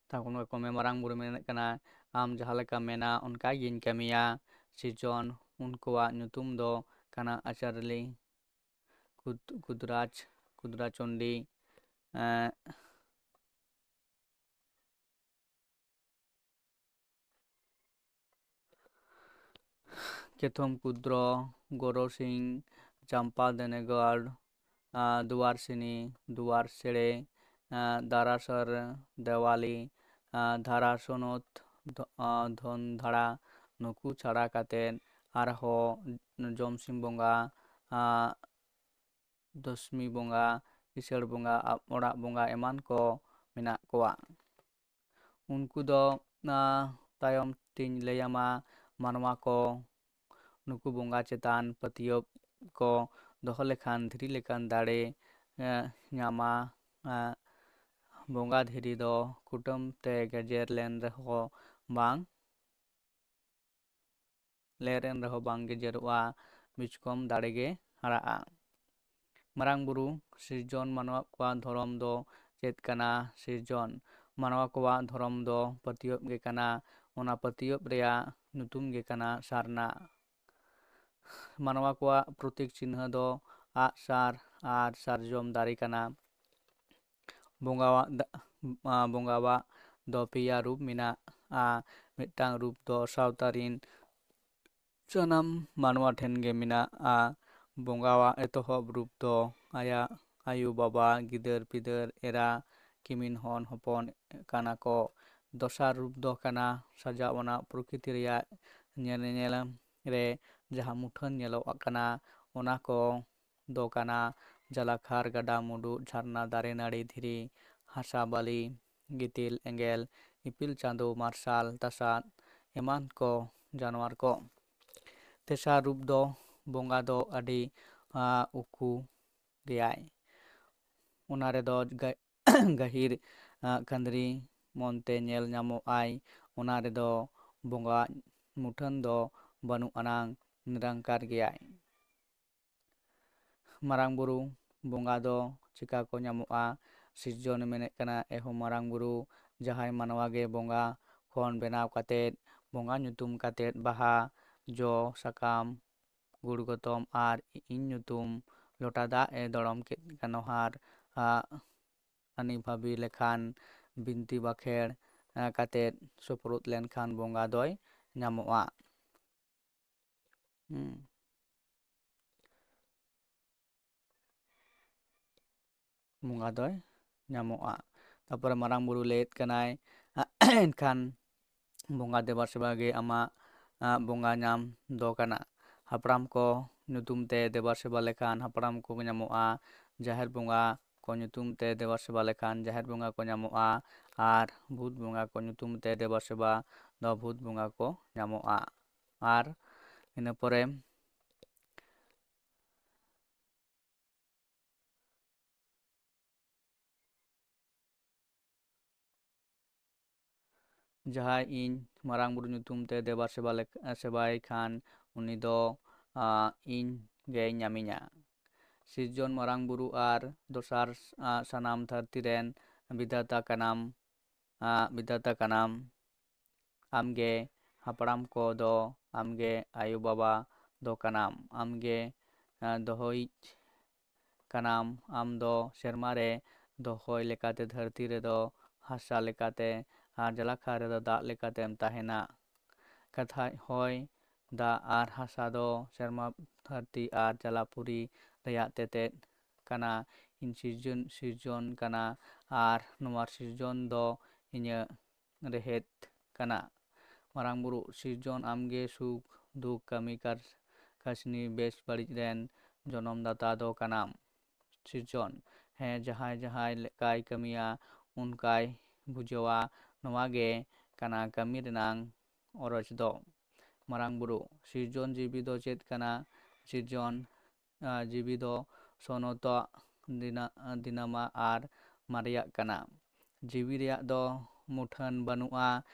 ᱛᱷᱟᱯᱚᱱ ᱠᱟᱠᱚ ᱢᱮ᱾ ᱢᱟᱨᱟᱝ ᱵᱩᱨᱩ ᱢᱮᱱᱮᱫ ᱠᱟᱱᱟ, ᱟᱢ ᱡᱟᱦᱟᱸ ᱞᱮᱠᱟᱢ ᱢᱮᱱᱟ, ᱚᱱᱠᱟ ᱜᱤᱧ ᱠᱟᱹᱢᱤᱭᱟ᱾ ᱥᱤᱨᱡᱚᱱ ᱩᱱᱠᱩᱣᱟᱜ ᱧᱩᱛᱩᱢ ᱫᱚ ᱠᱟᱱᱟ ᱟᱪᱟᱨᱞᱤ, ᱠᱩᱫ-, ᱠᱩᱫᱨᱟᱡᱽ, ᱠᱩᱫᱨᱟᱪᱚᱱᱰᱤ, ᱮᱸ, ᱠᱮᱛᱷᱚᱢ ᱠᱩᱫᱨᱚ, ᱜᱚᱨᱚ ᱥᱤᱝ, ᱪᱟᱢᱯᱟ ᱫᱮᱱᱮᱜᱚᱲ, ᱟᱸ, ᱫᱩᱣᱟᱨᱥᱤᱱᱤ, ᱫᱩᱣᱟᱨ ᱥᱮᱲᱮ, ᱟᱸ, ᱫᱟᱨᱟᱥᱚᱨ, ᱫᱮᱣᱟᱞᱤ, ᱟᱸ, ᱫᱷᱟᱨᱟᱥᱚᱱᱚᱛ, ᱫᱷᱚ-, ᱟᱸ, ᱫᱷᱚᱱᱫᱷᱟᱲᱟ, ᱱᱩᱠᱩ ᱪᱷᱟᱲᱟ ᱠᱟᱛᱮᱫ ᱟᱨᱦᱚᱸ ᱡᱚᱢᱥᱤᱢ ᱵᱚᱸᱜᱟ, ᱟᱸ, ᱫᱚᱥᱢᱤ ᱵᱚᱸᱜᱟ, ᱠᱤᱥᱟᱹᱬ ᱵᱚᱸᱜᱟ, ᱟᱵ ᱚᱲᱟᱜ ᱵᱚᱸᱜᱟ ᱮᱢᱟᱱ ᱠᱚ ᱢᱮᱱᱟᱜ ᱠᱚᱣᱟ᱾ ᱩᱱᱠᱩ ᱫᱚ, ᱟᱸ, ᱛᱟᱭᱚᱢ ᱛᱤᱧ ᱞᱟᱹᱭ ᱟᱢᱟ, ᱢᱟᱱᱣᱟ ᱠᱚ ᱱᱩᱠᱩ ᱵᱚᱸᱜᱟ ᱪᱮᱛᱟᱱ ᱯᱟᱹᱛᱭᱟᱹᱣ ᱠᱚ ᱫᱚᱦᱚ ᱞᱮᱠᱷᱟᱱ ᱫᱷᱤᱨᱤ ᱞᱮᱠᱟᱱ ᱫᱟᱲᱮ, ᱮᱸ, ᱧᱟᱢᱟ᱾ ᱮᱸ, ᱵᱚᱸᱜᱟ ᱫᱷᱤᱨᱤ ᱫᱚ ᱠᱩᱴᱟᱹᱢ ᱛᱮ ᱜᱮᱡᱮᱨ ᱞᱮᱱ ᱨᱮᱦᱚᱸ ᱵᱟᱝ, ᱞᱮᱱ ᱨᱮᱦᱚᱸ ᱵᱟᱝ ᱜᱮᱡᱮᱨᱚᱜᱼᱟ, ᱵᱤᱪᱠᱚᱢ ᱫᱟᱲᱮ ᱜᱮ ᱦᱟᱨᱟᱜᱼᱟ᱾ ᱢᱟᱨᱟᱝ ᱵᱩᱨᱩ, ᱥᱤᱨᱡᱚᱱ ᱢᱟᱱᱣᱟ ᱠᱚᱣᱟᱜ ᱫᱷᱚᱨᱚᱢ ᱫᱚ ᱪᱮᱫ ᱠᱟᱱᱟ? ᱥᱤᱨᱡᱚᱱ ᱢᱟᱱᱣᱟ ᱠᱚᱣᱟᱜ ᱫᱷᱚᱨᱚᱢ ᱫᱚ ᱯᱟᱹᱛᱭᱟᱹᱣ ᱜᱮ ᱠᱟᱱᱟ᱾ ᱚᱱᱟ ᱯᱟᱹᱛᱭᱟᱹᱣ ᱨᱮᱭᱟᱜ ᱧᱩᱛᱩᱢ ᱜᱮ ᱠᱟᱱᱟ ᱥᱟᱨᱱᱟ᱾ ᱢᱟᱱᱣᱟ ᱠᱚᱣᱟᱜ ᱯᱨᱚᱛᱤᱠ ᱪᱤᱱᱦᱟᱹ ᱫᱚ ᱟᱜᱼᱥᱟᱨ ᱟᱨ ᱥᱟᱨᱡᱚᱢ ᱫᱟᱨᱮ ᱠᱟᱱᱟ᱾ ᱵᱚᱸᱜᱟᱣᱟᱜ ᱫᱟ-, ᱟ, ᱵᱚᱸᱜᱟᱣᱟᱜ ᱫᱚ ᱯᱮᱭᱟ ᱨᱩᱯ ᱢᱮᱱᱟᱜᱼᱟ᱾ ᱢᱤᱫᱴᱟᱝ ᱨᱩᱯ ᱫᱚ ᱥᱟᱶᱛᱟ ᱨᱤᱱ ᱥᱟᱱᱟᱢ ᱢᱟᱱᱣᱟ ᱴᱷᱮᱱ ᱜᱮ ᱢᱮᱱᱟᱜᱼᱟ᱾ ᱵᱚᱸᱜᱟᱣᱟᱜ ᱮᱛᱚᱦᱚᱵ ᱨᱩᱯ ᱫᱚ ᱟᱭᱟᱜ ᱟᱭᱳ ᱵᱟᱵᱟ, ᱜᱤᱫᱟᱹᱨ ᱯᱤᱫᱟᱹᱨ, ᱮᱨᱟ, ᱠᱤᱢᱤᱱ ᱦᱚᱱ ᱦᱚᱯᱚᱱ ᱠᱟᱱᱟ ᱠᱚ᱾ ᱫᱚᱥᱟᱨ ᱨᱩᱯ ᱫᱚ ᱠᱟᱱᱟ ᱥᱟᱡᱟᱣ ᱟᱱᱟᱜ ᱯᱨᱚᱠᱨᱤᱛᱤ ᱨᱮᱭᱟᱜ ᱧᱮᱞ ᱧᱮᱞ ᱨᱮ ᱡᱟᱦᱟᱸ ᱢᱩᱴᱷᱟᱹᱱ ᱧᱮᱞᱚᱜ ᱠᱟᱱᱟ, ᱚᱱᱟ ᱠᱚ ᱫᱚ ᱠᱟᱱᱟ ᱡᱟᱞᱟᱠᱷᱟᱨ, ᱜᱟᱰᱟ, ᱢᱩᱰᱩ, ᱡᱷᱟᱨᱱᱟ, ᱫᱟᱨᱮ, ᱱᱟᱹᱲᱤ, ᱫᱷᱤᱨᱤ, ᱦᱟᱥᱟ, ᱵᱟᱹᱞᱤ, ᱜᱤᱛᱤᱞ, ᱮᱸᱜᱮᱞ, ᱤᱯᱤᱞ, ᱪᱟᱸᱫᱚ, ᱢᱟᱨᱥᱟᱞ, ᱛᱟᱥᱟᱫ ᱮᱢᱟᱱ ᱠᱚ ᱡᱟᱱᱣᱟᱨ ᱠᱚ᱾ ᱛᱮᱥᱟᱨ ᱨᱩᱯ ᱫᱚ ᱵᱚᱸᱜᱟ ᱫᱚ ᱟᱹᱰᱤ, ᱟ, ᱩᱠᱩ ᱜᱮᱭᱟᱭ᱾ ᱚᱱᱟ ᱨᱮᱫᱚ ᱜᱟ-, ᱜᱟᱹᱦᱤᱨ, ᱟ, ᱠᱷᱟᱹᱱᱫᱽᱨᱤ ᱢᱚᱱᱛᱮ ᱧᱮᱞ ᱧᱟᱢᱚᱜ ᱟᱭ᱾ ᱚᱱᱟ ᱨᱮᱫᱚ ᱵᱚᱸᱜᱟ ᱢᱩᱴᱷᱟᱹᱱ ᱫᱚ ᱵᱟᱹᱱᱩᱜ ᱟᱱᱟᱝ, ᱱᱤᱨᱟᱝᱠᱟᱨ ᱜᱮᱭᱟᱭ᱾ ᱢᱟᱨᱟᱝ ᱵᱩᱨᱩ ᱵᱚᱸᱜᱟ ᱫᱚ ᱪᱤᱠᱟ ᱠᱚ ᱧᱟᱢᱚᱜᱼᱟ? ᱥᱤᱨᱡᱚᱱᱮ ᱢᱮᱱᱮᱫ ᱠᱟᱱᱟ, ᱮᱦᱳ ᱢᱟᱨᱟᱝ ᱵᱩᱨᱩ, ᱡᱟᱦᱟᱸᱭ ᱢᱟᱱᱣᱟ ᱜᱮ ᱵᱚᱸᱜᱟ ᱠᱷᱚᱱ ᱵᱮᱱᱟᱣ ᱠᱟᱛᱮᱫ, ᱵᱚᱸᱜᱟ ᱧᱩᱛᱩᱢ ᱠᱟᱛᱮᱫ ᱵᱟᱦᱟ, ᱡᱚ, ᱥᱟᱠᱟᱢ, ᱜᱩᱲ ᱜᱚᱛᱚᱢ ᱟᱨ ᱤᱧ ᱧᱩᱛᱩᱢ ᱞᱚᱴᱟ ᱫᱟᱜ ᱮ ᱫᱚᱲᱚᱢ ᱠᱮᱫ ᱜᱟᱱᱚᱦᱟᱨ, ᱟ, ᱟᱹᱱᱤ ᱵᱷᱟᱹᱵᱤ ᱞᱮᱠᱷᱟᱱ ᱵᱤᱱᱛᱤ ᱵᱟᱠᱷᱮᱲ, ᱟ, ᱠᱟᱛᱮᱫ ᱥᱩᱯᱨᱩᱫ ᱞᱮᱱᱠᱷᱟᱱ ᱵᱚᱸᱜᱟ ᱫᱚᱭ ᱧᱟᱢᱚᱜᱼᱟ᱾ ᱦᱩᱸ᱾ ᱵᱚᱸᱜᱟ ᱫᱚᱭ ᱧᱟᱢᱚᱜᱼᱟ᱾ ᱛᱟᱯᱚᱨᱮ ᱢᱟᱨᱟᱝ ᱵᱩᱨᱩ ᱞᱟᱹᱭᱮᱫ ᱠᱟᱱᱟᱭ, ᱮᱱᱠᱷᱟᱱ ᱵᱚᱸᱜᱟ ᱫᱮᱵᱟ ᱥᱮᱵᱟ ᱜᱮ ᱟᱢᱟᱜ, ᱟ, ᱵᱚᱸᱜᱟ ᱧᱟᱢ ᱫᱚ ᱠᱟᱱᱟ᱾ ᱦᱟᱯᱲᱟᱢ ᱠᱚ ᱧᱩᱛᱩᱢ ᱛᱮ ᱫᱮᱵᱟ ᱥᱮᱵᱟ ᱞᱮᱠᱷᱟᱱ ᱦᱟᱯᱲᱟᱢ ᱠᱚ ᱧᱟᱢᱚᱜᱼᱟ᱾ ᱡᱟᱦᱮᱨ ᱵᱚᱸᱜᱟ ᱠᱚ ᱧᱩᱛᱩᱢ ᱛᱮ ᱫᱮᱵᱟ ᱥᱮᱵᱟ ᱞᱮᱠᱷᱟᱱ ᱡᱟᱦᱮᱨ ᱵᱚᱸᱜᱟ ᱠᱚ ᱧᱟᱢᱚᱜᱼᱟ᱾ ᱟᱨ ᱵᱷᱩᱛ ᱵᱚᱸᱜᱟ ᱠᱚ ᱧᱩᱛᱩᱢ ᱛᱮ ᱫᱮᱵᱟ ᱥᱮᱵᱟ ᱫᱚ ᱵᱷᱩᱛ ᱵᱚᱸᱜᱟ ᱠᱚ ᱧᱟᱢᱚᱜᱼᱟ᱾ ᱟᱨ ᱤᱱᱟᱹ ᱯᱚᱨᱮ ᱡᱟᱦᱟᱸᱭ ᱤᱧ ᱢᱟᱨᱟᱝ ᱵᱩᱨᱩ ᱧᱩᱛᱩᱢ ᱛᱮ ᱫᱮᱵᱟ ᱥᱮᱵᱟ ᱞᱮᱠ-, ᱥᱮᱵᱟᱭ ᱠᱷᱟᱱ, ᱩᱱᱤ ᱫᱚ, ᱟ, ᱤᱧ ᱜᱮᱭ ᱧᱟᱢᱤᱧᱟ᱾ ᱥᱤᱨᱡᱚᱱ ᱢᱟᱨᱟᱝ ᱵᱩᱨᱩ ᱟᱨ ᱫᱚᱥᱟᱨ, ᱟ, ᱥᱟᱱᱟᱢ ᱫᱷᱟᱹᱨᱛᱤ ᱨᱮᱱ ᱵᱤᱫᱷᱟᱛᱟ ᱠᱟᱱᱟᱢ, ᱟ, ᱵᱤᱫᱷᱟᱛᱟ ᱠᱟᱱᱟᱢ᱾ ᱟᱢᱜᱮ ᱦᱟᱯᱲᱟᱢ ᱠᱚ ᱫᱚ, ᱟᱢᱜᱮ ᱟᱭᱳ ᱵᱟᱵᱟ ᱫᱚ ᱠᱟᱱᱟᱢ, ᱟᱢᱜᱮ, ᱟ, ᱫᱚᱦᱚᱭᱤᱡ ᱠᱟᱱᱟᱢ᱾ ᱟᱢ ᱫᱚ ᱥᱮᱨᱢᱟ ᱨᱮ ᱫᱚ ᱦᱚᱭ ᱞᱮᱠᱟᱛᱮ, ᱫᱷᱟᱹᱨᱛᱤ ᱨᱮᱫᱚ ᱦᱟᱥᱟ ᱞᱮᱠᱟᱛᱮ, ᱟᱨ ᱡᱟᱞᱟᱠᱷᱟᱨ ᱨᱮᱫᱚ ᱫᱟᱜ ᱞᱮᱠᱟᱛᱮᱢ ᱛᱟᱦᱮᱱᱟ᱾ ᱠᱟᱛᱷᱟᱡ ᱦᱚᱭ, ᱫᱟᱜ ᱟᱨ ᱦᱟᱥᱟ ᱫᱚ ᱥᱮᱨᱢᱟ, ᱫᱷᱟᱹᱨᱛᱤ ᱟᱨ ᱡᱟᱞᱟᱯᱩᱨᱤ ᱨᱮᱭᱟᱜ ᱛᱮᱛᱮᱫ ᱠᱟᱱᱟ᱾ ᱤᱧ ᱥᱤᱨᱡᱚᱱ, ᱥᱤᱨᱡᱚᱱ ᱠᱟᱱᱟ ᱟᱨ ᱱᱚᱣᱟ ᱥᱤᱨᱡᱚᱱ ᱫᱚ ᱤᱧᱟᱹᱜ ᱨᱮᱦᱮᱫ ᱠᱟᱱᱟ᱾ ᱢᱟᱨᱟᱝ ᱵᱩᱨᱩ ᱥᱤᱨᱡᱚᱱ, ᱟᱢᱜᱮ ᱥᱩᱠ ᱫᱩᱠ ᱠᱟᱹᱢᱤ ᱠᱟᱨ-, ᱠᱟᱹᱥᱱᱤ ᱵᱮᱥ ᱵᱟᱹᱲᱤᱡ ᱨᱮᱱ ᱡᱚᱱᱚᱢ ᱫᱟᱛᱟ ᱫᱚ ᱠᱟᱱᱟᱢ᱾ ᱥᱤᱨᱡᱚᱱ, ᱦᱮᱸ, ᱡᱟᱦᱟᱸᱭ ᱡᱟᱦᱟᱸᱭ ᱞᱮᱠᱟᱭ ᱠᱟᱹᱢᱤᱭᱟ, ᱚᱱᱠᱟᱭ ᱵᱩᱡᱷᱟᱹᱣᱟ᱾ ᱱᱚᱣᱟ ᱜᱮ ᱠᱟᱱᱟ ᱠᱟᱹᱢᱤ ᱨᱮᱱᱟᱝ ᱚᱨᱚᱡ ᱫᱚ᱾ ᱢᱟᱨᱟᱝ ᱵᱩᱨᱩ ᱥᱤᱨᱡᱚᱱ ᱡᱤᱣᱤ ᱫᱚ ᱪᱮᱫ ᱠᱟᱱᱟ? ᱥᱤᱨᱡᱚᱱ, ᱟ, ᱡᱤᱣᱤ ᱫᱚ ᱥᱚᱱᱚᱛᱚᱜ ᱫᱤᱱᱟ-, ᱫᱤᱱᱟᱢᱟ ᱟᱨ ᱢᱟᱨᱮᱭᱟᱜ ᱠᱟᱱᱟ᱾ ᱡᱤᱣᱤ ᱨᱮᱭᱟᱜ ᱫᱚ ᱢᱩᱴᱷᱟᱹᱱ ᱵᱟᱹᱱᱩᱜᱼᱟ,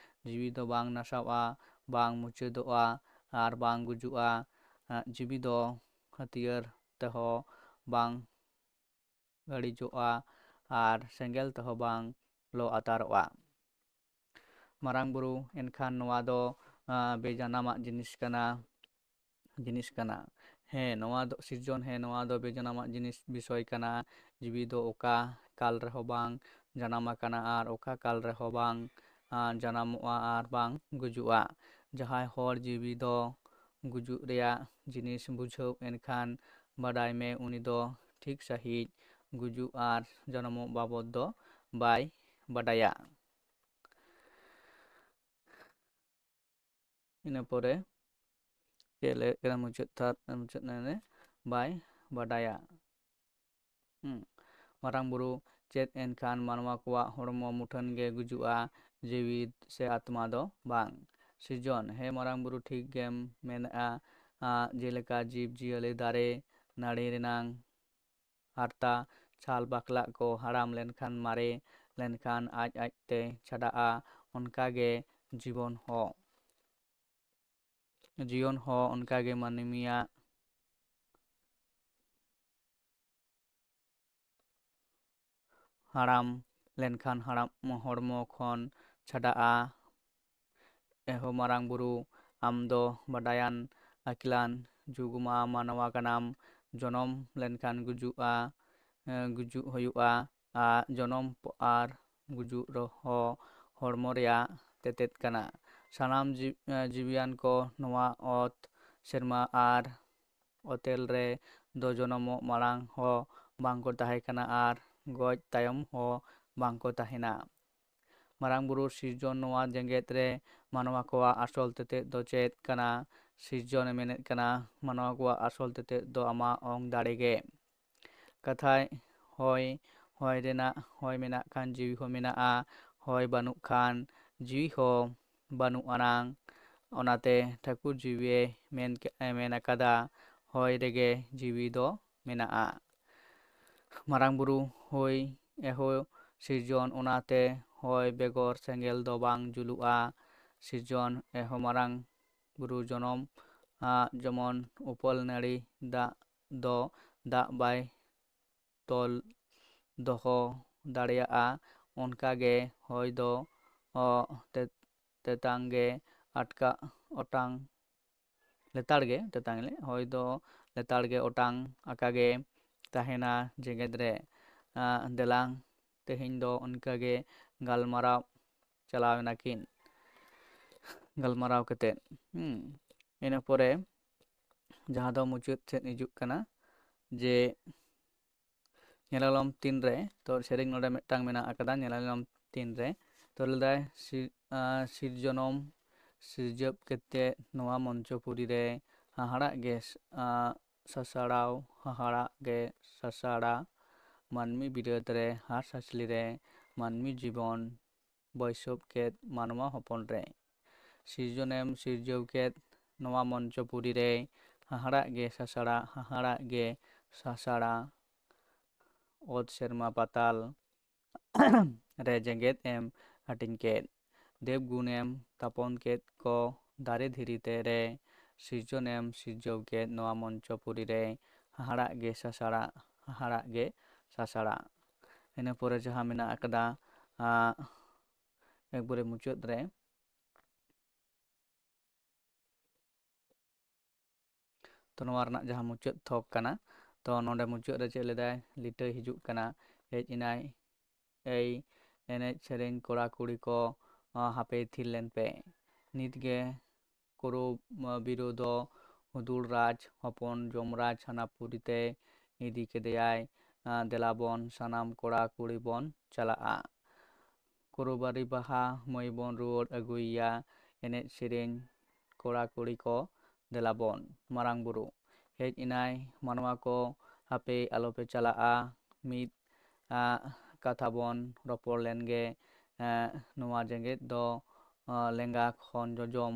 ᱡᱤᱣᱤ ᱫᱚ ᱵᱟᱝ ᱱᱟᱥᱟᱜᱼᱟ, ᱵᱟᱝ ᱢᱩᱪᱟᱹᱫᱚᱜᱼᱟ ᱟᱨ ᱵᱟᱝ ᱜᱩᱡᱩᱜᱼᱟ᱾ ᱟ, ᱡᱤᱣᱤ ᱫᱚ ᱦᱟᱹᱛᱭᱟᱹᱨ ᱛᱮᱦᱚᱸ ᱵᱟᱝ ᱜᱟᱹᱲᱤᱡᱚᱜᱼᱟ ᱟᱨ ᱥᱮᱸᱜᱮᱞ ᱛᱮᱦᱚᱸ ᱵᱟᱝ ᱞᱚ ᱟᱛᱟᱨᱚᱜᱼᱟ᱾ ᱢᱟᱨᱟᱝ ᱵᱩᱨᱩ, ᱮᱱᱠᱷᱟᱱ ᱱᱚᱣᱟ ᱫᱚ, ᱟ, ᱵᱮᱡᱟᱱᱟᱢᱟᱜ ᱡᱤᱱᱤᱥ ᱠᱟᱱᱟ, ᱡᱤᱱᱤᱥ ᱠᱟᱱᱟ᱾ ᱦᱮᱸ, ᱱᱚᱣᱟ ᱫᱚ ᱥᱤᱨᱡᱚᱱ, ᱦᱮᱸ, ᱱᱚᱣᱟ ᱫᱚ ᱵᱮᱡᱟᱱᱟᱢᱟᱜ ᱡᱤᱱᱤᱥ, ᱵᱤᱥᱚᱭ ᱠᱟᱱᱟ᱾ ᱡᱤᱣᱤ ᱫᱚ ᱚᱠᱟ ᱠᱟᱞ ᱨᱮᱦᱚᱸ ᱵᱟᱝ ᱡᱟᱱᱟᱢ ᱟᱠᱟᱱᱟ ᱟᱨ ᱚᱠᱟ ᱠᱟᱞ ᱨᱮᱦᱚᱸ ᱵᱟᱝ, ᱟ, ᱡᱟᱱᱟᱢᱚᱜᱼᱟ ᱟᱨ ᱵᱟᱝ ᱜᱩᱡᱩᱜᱼᱟ᱾ ᱡᱟᱦᱟᱸᱭ ᱦᱚᱲ ᱡᱤᱣᱤ ᱫᱚ ᱜᱩᱡᱩᱜ ᱨᱮᱭᱟᱜ ᱡᱤᱱᱤᱥ ᱵᱩᱡᱷᱟᱹᱣ, ᱮᱱᱠᱷᱟᱱ ᱵᱟᱰᱟᱭ ᱢᱮ, ᱩᱱᱤ ᱫᱚ ᱴᱷᱤᱠ ᱥᱟᱺᱦᱤᱡ ᱜᱩᱡᱩᱜ ᱟᱨ ᱡᱚᱱᱚᱢᱚᱜ ᱵᱟᱵᱚᱫ ᱫᱚ ᱵᱟᱭ ᱵᱟᱰᱟᱭᱟ᱾ ᱤᱱᱟᱹ ᱯᱚᱨᱮ ᱪᱮᱫ ᱞᱟᱹᱭ ᱠᱟᱱᱟ ᱢᱩᱪᱟᱹᱫ ᱛᱷᱟᱨ, ᱢᱩᱪᱟᱹᱫ ᱮᱱᱮ ᱵᱟᱭ ᱵᱟᱰᱟᱭᱟ᱾ ᱦᱩᱸ᱾ ᱢᱟᱨᱟᱝ ᱵᱩᱨᱩ, ᱪᱮᱫ ᱮᱱᱠᱷᱟᱱ ᱢᱟᱱᱣᱟ ᱠᱚᱣᱟᱜ ᱦᱚᱲᱢᱚ ᱢᱩᱴᱷᱟᱹᱱ ᱜᱮ ᱜᱩᱡᱩᱜᱼᱟ, ᱡᱤᱣᱤ ᱥᱮ ᱟᱛᱢᱟ ᱫᱚ ᱵᱟᱝ? ᱥᱤᱨᱡᱚᱱ, ᱦᱮᱸ ᱢᱟᱨᱟᱝ ᱵᱩᱨᱩ, ᱴᱷᱤᱠ ᱜᱮᱢ ᱢᱮᱱᱮᱜᱼᱟ᱾ ᱟ, ᱡᱮᱞᱮᱠᱟ ᱡᱤᱵᱽ ᱡᱤᱭᱟᱹᱞᱤ, ᱫᱟᱨᱮ ᱱᱟᱹᱲᱤ ᱨᱮᱱᱟᱝ ᱦᱟᱨᱛᱟ ᱪᱷᱟᱞ ᱵᱟᱠᱞᱟᱜ ᱠᱚ ᱦᱟᱲᱟᱢ ᱞᱮᱱᱠᱷᱟᱱ ᱢᱟᱨᱮ ᱞᱮᱱᱠᱷᱟᱱ ᱟᱡ ᱟᱡᱛᱮ ᱪᱷᱟᱰᱟᱜᱼᱟ, ᱚᱱᱠᱟᱜᱮ ᱡᱤᱵᱚᱱ ᱦᱚᱸ, ᱡᱤᱭᱚᱱ ᱦᱚᱸ ᱚᱱᱠᱟᱜᱮ ᱢᱟᱹᱱᱢᱤᱭᱟᱜ ᱦᱟᱲᱟᱢ ᱞᱮᱱᱠᱷᱟᱱ ᱦᱟᱲᱟᱢ ᱦᱚᱲᱢᱚ ᱠᱷᱚᱱ ᱪᱷᱟᱰᱟᱜᱼᱟ᱾ ᱮᱦᱳ ᱢᱟᱨᱟᱝ ᱵᱩᱨᱩ, ᱟᱢ ᱫᱚ ᱵᱟᱰᱟᱭᱟᱱ ᱟᱹᱠᱤᱞᱟᱱ ᱡᱩᱜᱽᱢᱟ ᱢᱟᱱᱣᱟ ᱠᱟᱱᱟᱢ᱾ ᱡᱚᱱᱚᱢ ᱞᱮᱱᱠᱷᱟᱱ ᱜᱩᱡᱩᱜᱼᱟ, ᱮ, ᱜᱩᱡᱩᱜ ᱦᱩᱭᱩᱜᱼᱟ᱾ ᱟ, ᱡᱚᱱᱚᱢ ᱯᱚ-, ᱟᱨ ᱜᱩᱡᱩᱜ ᱨᱮᱦᱚᱸ ᱦᱚᱲᱢᱚ ᱨᱮᱭᱟᱜ ᱛᱮᱛᱮᱫ ᱠᱟᱱᱟ᱾ ᱥᱟᱱᱟᱢ ᱡᱤ-, ᱮ, ᱡᱤᱣᱤᱭᱟᱱ ᱠᱚ ᱱᱚᱣᱟ ᱚᱛ, ᱥᱮᱨᱢᱟ ᱟᱨ ᱚᱛᱮᱞ ᱨᱮ ᱫᱚ ᱡᱚᱱᱚᱢᱚᱜ ᱢᱟᱲᱟᱝ ᱦᱚᱸ ᱵᱟᱝ ᱠᱚ ᱛᱟᱦᱮᱸ ᱠᱟᱱᱟ ᱟᱨ ᱜᱚᱡ ᱛᱟᱭᱚᱢ ᱦᱚᱸ ᱵᱟᱝ ᱠᱚ ᱛᱟᱦᱮᱱᱟ᱾ ᱢᱟᱨᱟᱝ ᱵᱩᱨᱩ ᱥᱤᱨᱡᱚᱱ ᱱᱚᱣᱟ ᱡᱮᱜᱮᱛ ᱨᱮ ᱢᱟᱱᱣᱟ ᱠᱚᱣᱟᱜ ᱟᱥᱚᱞ ᱛᱮᱛᱮᱫ ᱫᱚ ᱪᱮᱫ ᱠᱟᱱᱟ? ᱥᱤᱨᱡᱚᱱᱮ ᱢᱮᱱᱮᱫ ᱠᱟᱱᱟ ᱢᱟᱱᱣᱟ ᱠᱚᱣᱟᱜ ᱟᱥᱚᱞ ᱛᱮᱛᱮᱫ ᱫᱚ ᱟᱢᱟᱜ ᱚᱝ ᱫᱟᱲᱮ ᱜᱮ᱾ ᱠᱟᱛᱷᱟᱭ ᱦᱚᱭ, ᱦᱚᱭ ᱨᱮᱱᱟᱜ, ᱦᱚᱭ ᱢᱮᱱᱟᱜ ᱠᱷᱟᱱ ᱡᱤᱣᱤ ᱦᱚᱸ ᱢᱮᱱᱟᱜᱼᱟ, ᱦᱚᱭ ᱵᱟᱹᱱᱩᱜ ᱠᱷᱟᱱ ᱡᱤᱣᱤ ᱦᱚᱸ ᱵᱟᱹᱱᱩᱜ ᱟᱱᱟᱝ᱾ ᱚᱱᱟᱛᱮ ᱴᱷᱟᱹᱠᱩᱨ ᱡᱤᱣᱤᱭᱮ ᱢᱮᱱ ᱠᱮ-, ᱢᱮᱱ ᱟᱠᱟᱫᱟ, ᱦᱚᱭ ᱨᱮᱜᱮ ᱡᱤᱣᱤ ᱫᱚ ᱢᱮᱱᱟᱜᱼᱟ᱾ ᱢᱟᱨᱟᱝ ᱵᱩᱨᱩ ᱦᱚᱭ ᱮᱦᱚ ᱥᱤᱨᱡᱚᱱ, ᱚᱱᱟᱛᱮ ᱦᱚᱭ ᱵᱮᱜᱚᱨ ᱥᱮᱸᱜᱮᱞ ᱫᱚ ᱵᱟᱝ ᱡᱩᱞᱩᱜᱼᱟ᱾ ᱥᱤᱨᱡᱚᱱ ᱮᱦᱚ ᱢᱟᱨᱟᱝ ᱵᱩᱨᱩ ᱡᱚᱱᱚᱢ, ᱟ, ᱡᱮᱢᱚᱱ ᱩᱯᱟᱹᱞ ᱱᱟᱹᱲᱤ ᱫᱟᱜ ᱫᱚ ᱫᱟᱜ ᱵᱟᱭ ᱛᱚᱞ ᱫᱚᱦᱚ ᱫᱟᱲᱮᱭᱟᱜᱼᱟ, ᱚᱱᱠᱟᱜᱮ ᱦᱚᱭ ᱫᱚ, ᱚ, ᱛᱮ-, ᱛᱮᱛᱟᱝ ᱜᱮ ᱟᱴᱠᱟ ᱚᱴᱟᱝ, ᱞᱮᱛᱟᱲ ᱜᱮ ᱛᱮᱛᱟᱝ ᱞᱮ, ᱦᱚᱭ ᱫᱚ ᱞᱮᱛᱟᱲ ᱜᱮ ᱚᱴᱟᱝ ᱟᱠᱟ ᱜᱮ ᱛᱟᱦᱮᱱᱟ ᱡᱮᱜᱮᱛ ᱨᱮ᱾ ᱟ, ᱫᱮᱞᱟᱝ ᱛᱮᱦᱮᱧ ᱫᱚ ᱚᱱᱠᱟᱜᱮ ᱜᱟᱞᱢᱟᱨᱟᱣ ᱪᱟᱞᱟᱣ ᱮᱱᱟ ᱠᱤᱱ᱾ ᱜᱟᱞᱢᱟᱨᱟᱣ ᱠᱟᱛᱮᱫ, ᱦᱩᱸ, ᱤᱱᱟᱹ ᱯᱚᱨᱮ ᱡᱟᱦᱟᱸ ᱫᱚ ᱢᱩᱪᱟᱹᱫ ᱥᱮᱫ ᱦᱤᱡᱩᱜ ᱠᱟᱱᱟ, ᱡᱮ ᱧᱮᱞᱟᱞᱚᱢ ᱛᱤᱱᱨᱮ, ᱛᱚ ᱥᱮᱨᱮᱧ ᱱᱚᱰᱮ ᱢᱤᱫᱴᱟᱝ ᱢᱮᱱᱟᱜ ᱟᱠᱟᱫᱟ, ᱧᱮᱞᱟᱞᱚᱢ ᱛᱤᱱᱨᱮ᱾ ᱛᱚ ᱞᱟᱹᱭᱫᱟᱭ, ᱥᱤ-, ᱟ, ᱥᱤᱨᱡᱚᱱᱚᱢ ᱥᱤᱨᱡᱟᱹᱣ ᱠᱟᱛᱮ ᱱᱚᱣᱟ ᱢᱚᱧᱪᱚᱯᱩᱨᱤ ᱨᱮ, ᱦᱟᱦᱟᱲᱟᱜ ᱜᱮ, ᱟ, ᱥᱟᱥᱟᱲᱟᱣ, ᱦᱟᱦᱟᱲᱟᱜ ᱜᱮ ᱥᱟᱥᱟᱲᱟ, ᱢᱟᱹᱱᱢᱤ ᱵᱤᱨᱟᱹᱫ ᱨᱮ ᱦᱟᱨ ᱥᱟᱥᱞᱤ ᱨᱮ, ᱢᱟᱹᱱᱢᱤ ᱡᱤᱵᱚᱱ ᱵᱟᱹᱭᱥᱟᱹᱵ ᱠᱮᱫ ᱢᱟᱱᱣᱟ ᱦᱚᱯᱚᱱ ᱨᱮ᱾ ᱥᱤᱨᱡᱚᱱᱮᱢ ᱥᱤᱨᱡᱟᱹᱣ ᱠᱮᱫ ᱱᱚᱣᱟ ᱢᱚᱧᱪᱚᱯᱩᱨᱤ ᱨᱮ, ᱦᱟᱦᱟᱲᱟᱜ ᱜᱮ ᱥᱟᱥᱟᱲᱟ, ᱦᱟᱦᱟᱲᱟᱜ ᱜᱮ ᱥᱟᱥᱟᱲᱟ᱾ ᱚᱛ ᱥᱮᱨᱢᱟ ᱯᱟᱛᱟᱞ ᱨᱮ ᱡᱮᱜᱮᱛ ᱮᱢ ᱦᱟᱹᱴᱤᱧ ᱠᱮᱫ᱾ ᱫᱮᱵ ᱜᱩᱱᱮᱢ ᱛᱟᱯᱚᱱ ᱠᱮᱫ ᱠᱚ ᱫᱟᱨᱮ ᱫᱷᱤᱨᱤ ᱛᱮ ᱨᱮ᱾ ᱥᱤᱨᱡᱚᱱᱮᱢ ᱥᱤᱨᱡᱟᱹᱣ ᱠᱮᱫ ᱱᱚᱣᱟ ᱢᱚᱧᱪᱚᱯᱩᱨᱤ ᱨᱮ, ᱦᱟᱦᱟᱲᱟᱜ ᱜᱮ ᱥᱟᱥᱟᱲᱟᱜ, ᱦᱟᱦᱟᱲᱟᱜ ᱜᱮ ᱥᱟᱥᱟᱲᱟᱜ᱾ ᱤᱱᱟᱹ ᱯᱚᱨᱮ ᱡᱟᱦᱟᱸ ᱢᱮᱱᱟᱜ ᱟᱠᱟᱫᱟ, ᱟᱸ, ᱮᱠᱵᱟᱨᱮ ᱢᱩᱪᱟᱹᱫ ᱨᱮ, ᱛᱚ ᱱᱚᱣᱟ ᱨᱮᱱᱟᱜ ᱡᱟᱦᱟᱸ ᱢᱩᱪᱟᱹᱫ ᱛᱷᱚᱠ ᱠᱟᱱᱟ, ᱛᱚ ᱱᱚᱰᱮ ᱢᱩᱪᱟᱹᱫ ᱨᱮ ᱪᱮᱫ ᱞᱮᱫᱟᱭ? ᱞᱤᱴᱟᱹᱭ ᱦᱤᱡᱩᱜ ᱠᱟᱱᱟ, ᱦᱮᱡ ᱮᱱᱟᱭ᱾ ᱮᱭ ᱮᱱᱮᱡ ᱥᱮᱨᱮᱧ ᱠᱚᱲᱟ ᱠᱩᱲᱤ ᱠᱚ, ᱟᱸ, ᱦᱟᱯᱮ ᱛᱷᱤᱨ ᱞᱮᱱ ᱯᱮ᱾ ᱱᱤᱛ ᱜᱮ ᱠᱩᱨᱩ, ᱟᱸ, ᱵᱤᱨᱩ ᱫᱚ ᱦᱩᱫᱩᱲ ᱨᱟᱡᱽ ᱦᱚᱯᱚᱱ ᱡᱚᱢᱨᱟᱡᱽ ᱦᱟᱱᱟᱯᱩᱨᱤ ᱛᱮ ᱤᱫᱤ ᱠᱮᱫᱮᱭᱟᱭ᱾ ᱟᱸ, ᱫᱮᱞᱟ ᱵᱚᱱ ᱥᱟᱱᱟᱢ ᱠᱚᱲᱟ ᱠᱩᱲᱤ ᱵᱚᱱ ᱪᱟᱞᱟᱜᱼᱟ᱾ ᱠᱩᱨᱩᱵᱟᱨᱤ ᱵᱟᱦᱟ ᱢᱟᱹᱭ ᱵᱚᱱ ᱨᱩᱣᱟᱹᱲ ᱟᱹᱜᱩᱭᱮᱭᱟ᱾ ᱮᱱᱮᱡ ᱥᱮᱨᱮᱧ ᱠᱚᱲᱟ ᱠᱩᱲᱤ ᱠᱚ ᱫᱮᱞᱟ ᱵᱚᱱ ᱢᱟᱨᱟᱝ ᱵᱩᱨᱩ ᱦᱮᱡ ᱮᱱᱟᱭ ᱢᱟᱱᱣᱟ ᱠᱚ, ᱦᱟᱯᱮ ᱟᱞᱚᱯᱮ ᱪᱟᱞᱟᱜᱼᱟ, ᱢᱤᱫ ᱠᱟᱛᱷᱟ ᱵᱚᱱ ᱨᱚᱯᱚᱲ ᱞᱮᱱᱜᱮ᱾ ᱱᱚᱣᱟ ᱡᱮᱜᱮᱛ ᱫᱚ ᱞᱮᱸᱜᱟ ᱠᱷᱚᱱ ᱡᱚᱡᱚᱢ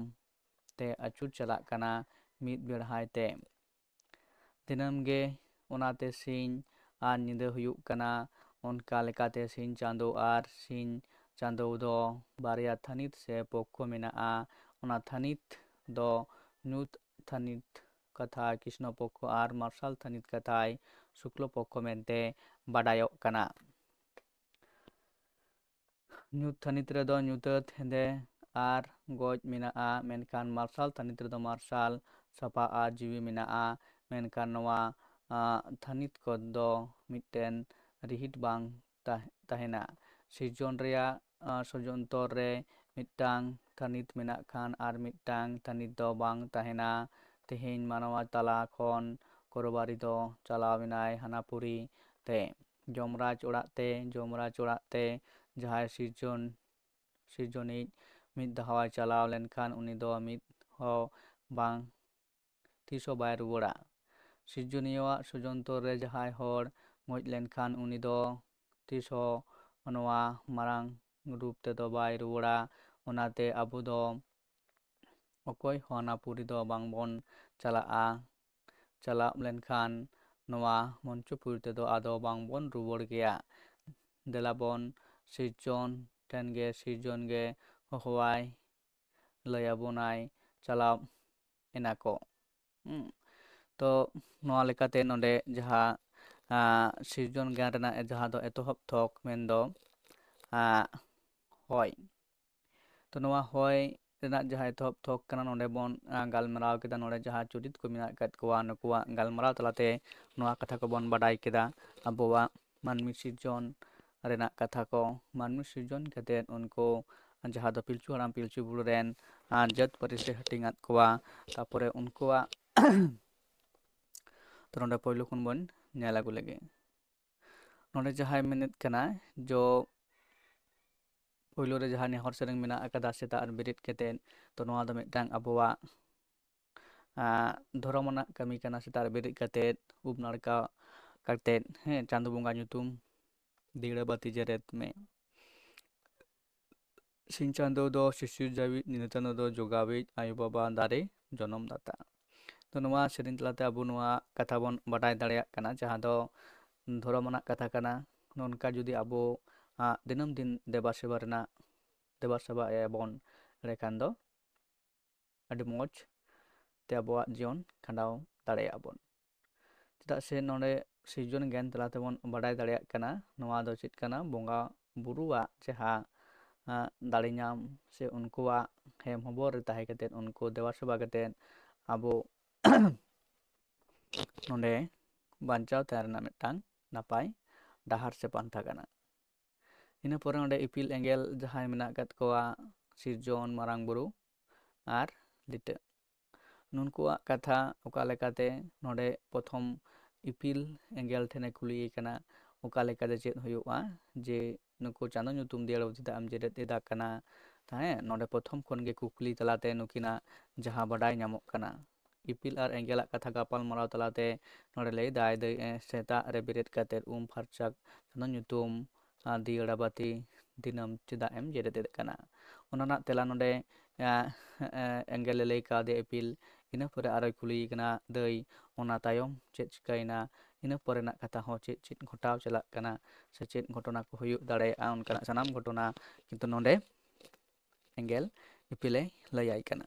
ᱛᱮ ᱟᱹᱪᱩᱨ ᱪᱟᱞᱟᱜ ᱠᱟᱱᱟ ᱢᱤᱫ ᱵᱮᱲᱦᱟᱭ ᱛᱮ᱾ ᱫᱤᱱᱟᱹᱢ ᱜᱮ ᱚᱱᱟᱛᱮ ᱥᱤᱧ ᱟᱨ ᱧᱤᱫᱟᱹ ᱦᱩᱭᱩᱜ ᱠᱟᱱᱟ᱾ ᱚᱱᱠᱟ ᱞᱮᱠᱟᱛᱮ ᱥᱤᱧ ᱪᱟᱸᱫᱳ ᱟᱨ ᱥᱤᱧ ᱪᱟᱸᱫᱳ ᱫᱚ ᱵᱟᱨᱭᱟ ᱛᱷᱟᱹᱱᱤᱛ ᱥᱮ ᱯᱚᱠᱠᱷᱚ ᱢᱮᱱᱟᱜᱼᱟ᱾ ᱚᱱᱟ ᱛᱷᱟᱹᱱᱤᱛ ᱫᱚ ᱧᱩᱛ ᱛᱷᱟᱹᱱᱤᱛ ᱠᱟᱛᱷᱟᱭ ᱠᱨᱤᱥᱱᱚ ᱯᱚᱠᱠᱷᱚ ᱟᱨ ᱢᱟᱨᱥᱟᱞ ᱛᱷᱟᱹᱱᱤᱛ ᱠᱟᱛᱷᱟᱭ ᱥᱩᱠᱞᱚ ᱯᱚᱠᱠᱷᱚ ᱢᱮᱱᱛᱮ ᱵᱟᱰᱟᱭᱚᱜ ᱠᱟᱱᱟ᱾ ᱧᱩᱛ ᱛᱷᱟᱹᱱᱤᱛ ᱨᱮᱫᱚ ᱧᱩᱛᱟᱹᱛ, ᱦᱮᱸᱫᱮ ᱟᱨ ᱜᱚᱡ ᱢᱮᱱᱟᱜᱼᱟ, ᱢᱮᱱᱠᱷᱟᱱ ᱢᱟᱨᱥᱟᱞ ᱛᱷᱟᱹᱱᱤᱛ ᱨᱮᱫᱚ ᱢᱟᱨᱥᱟᱞ, ᱥᱟᱯᱷᱟ ᱟᱨ ᱡᱤᱣᱤ ᱢᱮᱱᱟᱜᱼᱟ᱾ ᱢᱮᱱᱠᱷᱟᱱ ᱱᱚᱣᱟ ᱛᱷᱟᱹᱱᱤᱛ ᱠᱚᱫᱚ ᱢᱤᱫᱴᱮᱱ ᱨᱤᱦᱤᱴ ᱵᱟᱝ ᱛᱟᱦᱮᱱᱟ᱾ ᱥᱤᱨᱡᱚᱱ ᱨᱮᱭᱟᱜ ᱥᱚᱡᱚᱱᱛᱚᱨ ᱨᱮ ᱢᱤᱫᱴᱟᱝ ᱛᱷᱟᱹᱱᱤᱛ ᱢᱮᱱᱟᱜ ᱠᱷᱟᱱ ᱟᱨ ᱢᱤᱫᱴᱟᱝ ᱛᱷᱟᱹᱱᱤᱛ ᱫᱚ ᱵᱟᱝ ᱛᱟᱦᱮᱱᱟ᱾ ᱛᱮᱦᱮᱧ ᱢᱟᱱᱣᱟ ᱛᱟᱞᱟ ᱠᱷᱚᱱ ᱠᱚᱨᱚᱵᱟᱨᱤ ᱫᱚ ᱪᱟᱞᱟᱣ ᱮᱱᱟᱭ ᱦᱟᱱᱟᱯᱩᱨᱤ ᱛᱮ, ᱡᱚᱢᱨᱟᱡᱽ ᱚᱲᱟᱜ ᱛᱮ᱾ ᱡᱚᱢᱨᱟᱡᱽ ᱚᱲᱟᱜ ᱛᱮ ᱡᱟᱦᱟᱸᱭ ᱥᱤᱨᱡᱚᱱ ᱥᱤᱨᱡᱚᱱᱤᱡ ᱢᱤᱫ ᱫᱷᱟᱣᱮ ᱪᱟᱞᱟᱣ ᱞᱮᱱᱠᱷᱟᱱ ᱩᱱᱤ ᱫᱚ ᱢᱤᱫ ᱦᱚᱸ ᱵᱟᱝ, ᱛᱤᱥ ᱦᱚᱸ ᱵᱟᱭ ᱨᱩᱣᱟᱹᱲᱟ᱾ ᱥᱤᱨᱡᱚᱱᱤᱭᱟᱹᱣᱟᱜ ᱥᱚᱡᱚᱱᱛᱚᱨ ᱨᱮ ᱡᱟᱦᱟᱸᱭ ᱦᱚᱲ ᱜᱚᱡ ᱞᱮᱱᱠᱷᱟᱱ ᱩᱱᱤ ᱫᱚ ᱛᱤᱥ ᱦᱚᱸ ᱱᱚᱣᱟ ᱢᱟᱨᱟᱝ ᱨᱩᱯ ᱛᱮᱫᱚ ᱵᱟᱭ ᱨᱩᱣᱟᱹᱲᱟ᱾ ᱚᱱᱟᱛᱮ ᱟᱵᱚ ᱫᱚ ᱚᱠᱚᱭ ᱦᱚᱸ ᱦᱟᱱᱟᱯᱩᱨᱤ ᱫᱚ ᱵᱟᱝᱵᱚᱱ ᱪᱟᱞᱟᱜᱼᱟ᱾ ᱪᱟᱞᱟᱣ ᱞᱮᱱᱠᱷᱟᱱ ᱱᱚᱣᱟ ᱢᱚᱧᱪᱚᱯᱩᱨᱤ ᱛᱮᱫᱚ ᱟᱫᱚ ᱵᱟᱝᱵᱚᱱ ᱨᱩᱣᱟᱹᱲ ᱜᱮᱭᱟ᱾ ᱫᱮᱞᱟᱵᱚᱱ ᱥᱤᱨᱡᱚᱱ ᱴᱷᱮᱱ ᱜᱮ, ᱥᱤᱨᱡᱚᱱ ᱜᱮ ᱦᱚᱦᱚᱣᱟᱭ, ᱞᱟᱹᱭ ᱟᱵᱚᱱᱟᱭ, ᱪᱟᱞᱟᱣ ᱮᱱᱟ ᱠᱚ᱾ ᱦᱩᱸ᱾ ᱛᱚ ᱱᱚᱣᱟ ᱞᱮᱠᱟᱛᱮ ᱱᱚᱰᱮ ᱡᱟᱦᱟᱸ, ᱟᱸ, ᱥᱤᱨᱡᱚᱱ ᱜᱮᱭᱟᱱ ᱨᱮᱱᱟᱜ ᱡᱟᱦᱟᱸ ᱫᱚ ᱮᱛᱚᱦᱚᱵ ᱛᱷᱚᱠ ᱢᱮᱱᱫᱚ, ᱟᱸ, ᱦᱚᱭ᱾ ᱛᱚ ᱱᱚᱣᱟ ᱦᱚᱭ ᱨᱮᱱᱟᱜ ᱡᱟᱦᱟᱸ ᱮᱛᱚᱦᱚᱵ ᱛᱷᱚᱠ ᱠᱟᱱᱟ, ᱱᱚᱰᱮ ᱵᱚᱱ, ᱟᱸ, ᱜᱟᱞᱢᱟᱨᱟᱣ ᱠᱮᱫᱟ᱾ ᱱᱚᱰᱮ ᱡᱟᱦᱟᱸ ᱪᱚᱨᱤᱛ ᱠᱚ ᱢᱮᱱᱟᱜ ᱟᱠᱟᱫ ᱠᱚᱣᱟ, ᱱᱩᱠᱩᱣᱟᱜ ᱜᱟᱞᱢᱟᱨᱟᱣ ᱛᱟᱞᱟᱛᱮ ᱱᱚᱣᱟ ᱠᱟᱛᱷᱟ ᱠᱚᱵᱚᱱ ᱵᱟᱰᱟᱭ ᱠᱮᱫᱟ᱾ ᱟᱵᱚᱣᱟᱜ ᱢᱟᱹᱱᱢᱤ ᱥᱤᱨᱡᱚᱱ ᱨᱮᱱᱟᱜ ᱠᱟᱛᱷᱟ ᱠᱚ, ᱢᱟᱹᱱᱢᱤ ᱥᱤᱨᱡᱚᱱ ᱠᱟᱛᱮᱫ ᱩᱱᱠᱩ ᱡᱟᱦᱟᱸ ᱫᱚ ᱯᱤᱞᱪᱩ ᱦᱟᱲᱟᱢ ᱯᱤᱞᱪᱩ ᱵᱩᱲᱦᱤ ᱨᱮᱱ, ᱟᱸ, ᱡᱟᱹᱛ ᱯᱟᱹᱨᱤᱥ ᱮ ᱦᱟᱹᱴᱤᱧ ᱟᱫ ᱠᱚᱣᱟ᱾ ᱛᱟᱯᱚᱨᱮ ᱩᱱᱠᱩᱣᱟᱜ ᱛᱚ ᱱᱚᱰᱮ ᱯᱳᱭᱞᱳ ᱠᱷᱚᱱ ᱵᱚᱱ ᱧᱮᱞ ᱟᱹᱜᱩ ᱞᱮᱜᱮ᱾ ᱱᱚᱰᱮ ᱡᱟᱦᱟᱸᱭ ᱢᱮᱱᱮᱫ ᱠᱟᱱᱟ ᱡᱚ ᱯᱳᱭᱞᱳ ᱨᱮ ᱡᱟᱦᱟᱸ ᱱᱮᱦᱚᱨ ᱥᱮᱨᱮᱧ ᱢᱮᱱᱟᱜ ᱟᱠᱟᱫᱟ ᱥᱮᱛᱟᱜ ᱨᱮ ᱵᱮᱨᱮᱫ ᱠᱟᱛᱮᱫ, ᱛᱚ ᱱᱚᱣᱟ ᱫᱚ ᱢᱤᱫᱴᱟᱝ ᱟᱵᱚᱣᱟᱜ ᱟᱸ, ᱫᱷᱚᱨᱚᱢ ᱟᱱᱟᱜ ᱠᱟᱹᱢᱤ ᱠᱟᱱᱟ᱾ ᱥᱮᱛᱟᱜ ᱨᱮ ᱵᱮᱨᱮᱫ ᱠᱟᱛᱮᱫ, ᱩᱢ ᱱᱟᱲᱠᱟ ᱠᱟᱛᱮᱫ, ᱦᱮᱸ, ᱪᱟᱸᱫᱚ ᱵᱚᱸᱜᱟ ᱧᱩᱛᱩᱢ ᱫᱤᱭᱟᱹᱲᱟ ᱵᱟᱹᱛᱤ ᱡᱮᱨᱮᱫ ᱢᱮ᱾ ᱥᱤᱧ ᱪᱟᱸᱫᱚ ᱫᱚ ᱥᱤᱥᱤᱨ ᱡᱟᱹᱣᱤᱡ, ᱧᱤᱫᱟᱹ ᱪᱟᱸᱫᱚ ᱫᱚ ᱡᱚᱜᱟᱣᱤᱡ, ᱟᱭᱳ ᱵᱟᱵᱟ ᱫᱟᱨᱮ ᱡᱚᱱᱚᱢ ᱫᱟᱛᱟ᱾ ᱛᱚ ᱱᱚᱣᱟ ᱥᱮᱨᱮᱧ ᱛᱟᱞᱟᱛᱮ ᱟᱵᱚ ᱱᱚᱣᱟ ᱠᱟᱛᱷᱟ ᱵᱚᱱ ᱵᱟᱰᱟᱭ ᱫᱟᱲᱮᱭᱟᱜ ᱠᱟᱱᱟ, ᱡᱟᱦᱟᱸ ᱫᱚ ᱫᱷᱚᱨᱚᱢ ᱟᱱᱟᱜ ᱠᱟᱛᱷᱟ ᱠᱟᱱᱟ᱾ ᱱᱚᱝᱠᱟ ᱡᱩᱫᱤ ᱟᱵᱚ, ᱟᱸ, ᱫᱤᱱᱟᱹᱢ ᱫᱤᱱ ᱫᱮᱵᱟ ᱥᱮᱵᱟ ᱨᱮᱱᱟᱜ, ᱫᱮᱵᱟ ᱥᱮᱵᱟ ᱮᱫ ᱟᱵᱚᱱ, ᱮᱸᱰᱮᱠᱷᱟᱱ ᱫᱚ ᱟᱹᱰᱤ ᱢᱚᱡᱽ ᱛᱮ ᱟᱵᱚᱣᱟᱜ ᱡᱤᱭᱚᱱ ᱠᱷᱟᱸᱰᱟᱣ ᱫᱟᱲᱮᱭᱟᱜᱼᱟ ᱵᱚᱱ᱾ ᱪᱮᱫᱟᱜ ᱥᱮ ᱱᱚᱰᱮ ᱥᱤᱨᱡᱚᱱ ᱜᱮᱭᱟᱱ ᱛᱟᱞᱟ ᱛᱮᱵᱚᱱ ᱵᱟᱰᱟᱭ ᱫᱟᱲᱮᱭᱟᱜ ᱠᱟᱱᱟ, ᱱᱚᱣᱟ ᱫᱚ ᱪᱮᱫ ᱠᱟᱱᱟ, ᱵᱚᱸᱜᱟ ᱵᱩᱨᱩᱣᱟᱜ ᱡᱟᱦᱟᱸ, ᱟᱸ, ᱫᱟᱲᱮ ᱧᱟᱢ ᱥᱮ ᱩᱱᱠᱩᱣᱟᱜ ᱦᱮᱢ ᱦᱚᱵᱚᱨ ᱨᱮ ᱛᱟᱦᱮᱸ ᱠᱟᱛᱮᱫ, ᱩᱱᱠᱩ ᱫᱮᱵᱟ ᱥᱮᱵᱟ ᱠᱟᱛᱮᱫ ᱟᱵᱚ ᱱᱚᱰᱮ ᱵᱟᱧᱪᱟᱣ ᱛᱟᱦᱮᱸ ᱨᱮᱱᱟᱜ ᱢᱤᱫᱴᱟᱝ ᱱᱟᱯᱟᱭ ᱰᱟᱦᱟᱨ ᱥᱮ ᱯᱟᱱᱛᱷᱟ ᱠᱟᱱᱟ᱾ ᱤᱱᱟᱹ ᱯᱚᱨᱮ ᱚᱸᱰᱮ ᱤᱯᱤᱞ ᱮᱸᱜᱮᱞ ᱡᱟᱦᱟᱸᱭ ᱢᱮᱱᱟᱜ ᱟᱠᱟᱫ ᱠᱚᱣᱟ, ᱥᱤᱨᱡᱚᱱ, ᱢᱟᱨᱟᱝ ᱵᱩᱨᱩ ᱟᱨ ᱞᱤᱴᱟᱹ᱾ ᱱᱩᱠᱩᱣᱟᱜ ᱠᱟᱛᱷᱟ ᱚᱠᱟ ᱞᱮᱠᱟᱛᱮ ᱱᱚᱰᱮ ᱯᱨᱚᱛᱷᱚᱢ ᱤᱯᱤᱞ ᱮᱸᱜᱮᱞ ᱴᱷᱮᱱᱮ ᱠᱩᱞᱤᱭᱮ ᱠᱟᱱᱟ, ᱚᱠᱟ ᱞᱮᱠᱟᱛᱮ ᱪᱮᱫ ᱦᱩᱭᱩᱜᱼᱟ ᱡᱮ ᱱᱩᱠᱩ ᱪᱟᱸᱫᱚ ᱧᱩᱛᱩᱢ ᱫᱤᱭᱟᱹᱲᱟ ᱵᱟᱹᱛᱤ ᱫᱟᱜ ᱮᱢ ᱡᱮᱨᱮᱫ ᱮᱫᱟ ᱠᱟᱱᱟ? ᱛᱟᱦᱮᱸ, ᱱᱚᱰᱮ ᱯᱨᱚᱛᱷᱚᱢ ᱠᱷᱚᱱ ᱜᱮ ᱠᱩᱠᱞᱤ ᱛᱟᱞᱟᱛᱮ ᱱᱩᱠᱤᱱᱟᱜ ᱡᱟᱦᱟᱸ ᱵᱟᱰᱟᱭ ᱧᱟᱢᱚᱜ ᱠᱟᱱᱟ᱾ ᱤᱯᱤᱞ ᱟᱨ ᱮᱸᱜᱮᱞᱟᱜ ᱠᱟᱛᱷᱟ ᱜᱟᱯᱟᱞ ᱢᱟᱨᱟᱣ ᱛᱟᱞᱟᱛᱮ ᱱᱚᱰᱮ ᱞᱟᱹᱭ ᱫᱟᱭ, ᱫᱟᱹᱭ, ᱮ, ᱥᱮᱛᱟᱜ ᱨᱮ ᱵᱮᱨᱮᱫ ᱠᱟᱛᱮᱫ ᱩᱢ ᱯᱷᱟᱨᱪᱟ ᱪᱟᱸᱫᱚ ᱧᱩᱛᱩᱢ, ᱟᱨ ᱫᱤᱭᱟᱹᱲᱟ ᱵᱟᱹᱛᱤ ᱫᱤᱱᱟᱹᱢ ᱪᱮᱫᱟᱜ ᱮᱢ ᱡᱮᱨᱮᱫ ᱮᱫ ᱠᱟᱱᱟ? ᱚᱱᱟ ᱨᱮᱱᱟᱜ ᱛᱮᱞᱟ ᱱᱚᱰᱮ, ᱮ, ᱮ, ᱮᱸᱜᱮᱞᱮ ᱞᱟᱹᱭ ᱠᱟᱣᱫᱮᱭᱟ ᱤᱯᱤᱞ᱾ ᱤᱱᱟᱹ ᱯᱚᱨᱮ ᱟᱨᱚᱭ ᱠᱩᱞᱤᱭᱮ ᱠᱟᱱᱟ, ᱫᱟᱹᱭ, ᱚᱱᱟ ᱛᱟᱭᱚᱢ ᱪᱮᱫ ᱪᱤᱠᱟᱹᱭᱮᱱᱟ? ᱤᱱᱟᱹ ᱯᱚᱨᱮᱱᱟᱜ ᱠᱟᱛᱷᱟ ᱦᱚᱸ ᱪᱮᱫ ᱪᱮᱫ ᱜᱷᱚᱴᱟᱣ ᱪᱟᱞᱟᱜ ᱠᱟᱱᱟ ᱥᱮ ᱪᱮᱫ ᱜᱷᱚᱴᱚᱱᱟ ᱠᱚ ᱦᱩᱭᱩᱜ ᱫᱟᱲᱮᱭᱟᱜᱼᱟ, ᱚᱱᱠᱟᱱᱟᱜ ᱥᱟᱱᱟᱢ ᱜᱷᱚᱴᱚᱱᱟ ᱠᱤᱱᱛᱩ ᱱᱚᱰᱮ ᱮᱸᱜᱮᱞ ᱤᱯᱤᱞᱮ ᱞᱟᱹᱭᱟᱭ ᱠᱟᱱᱟ᱾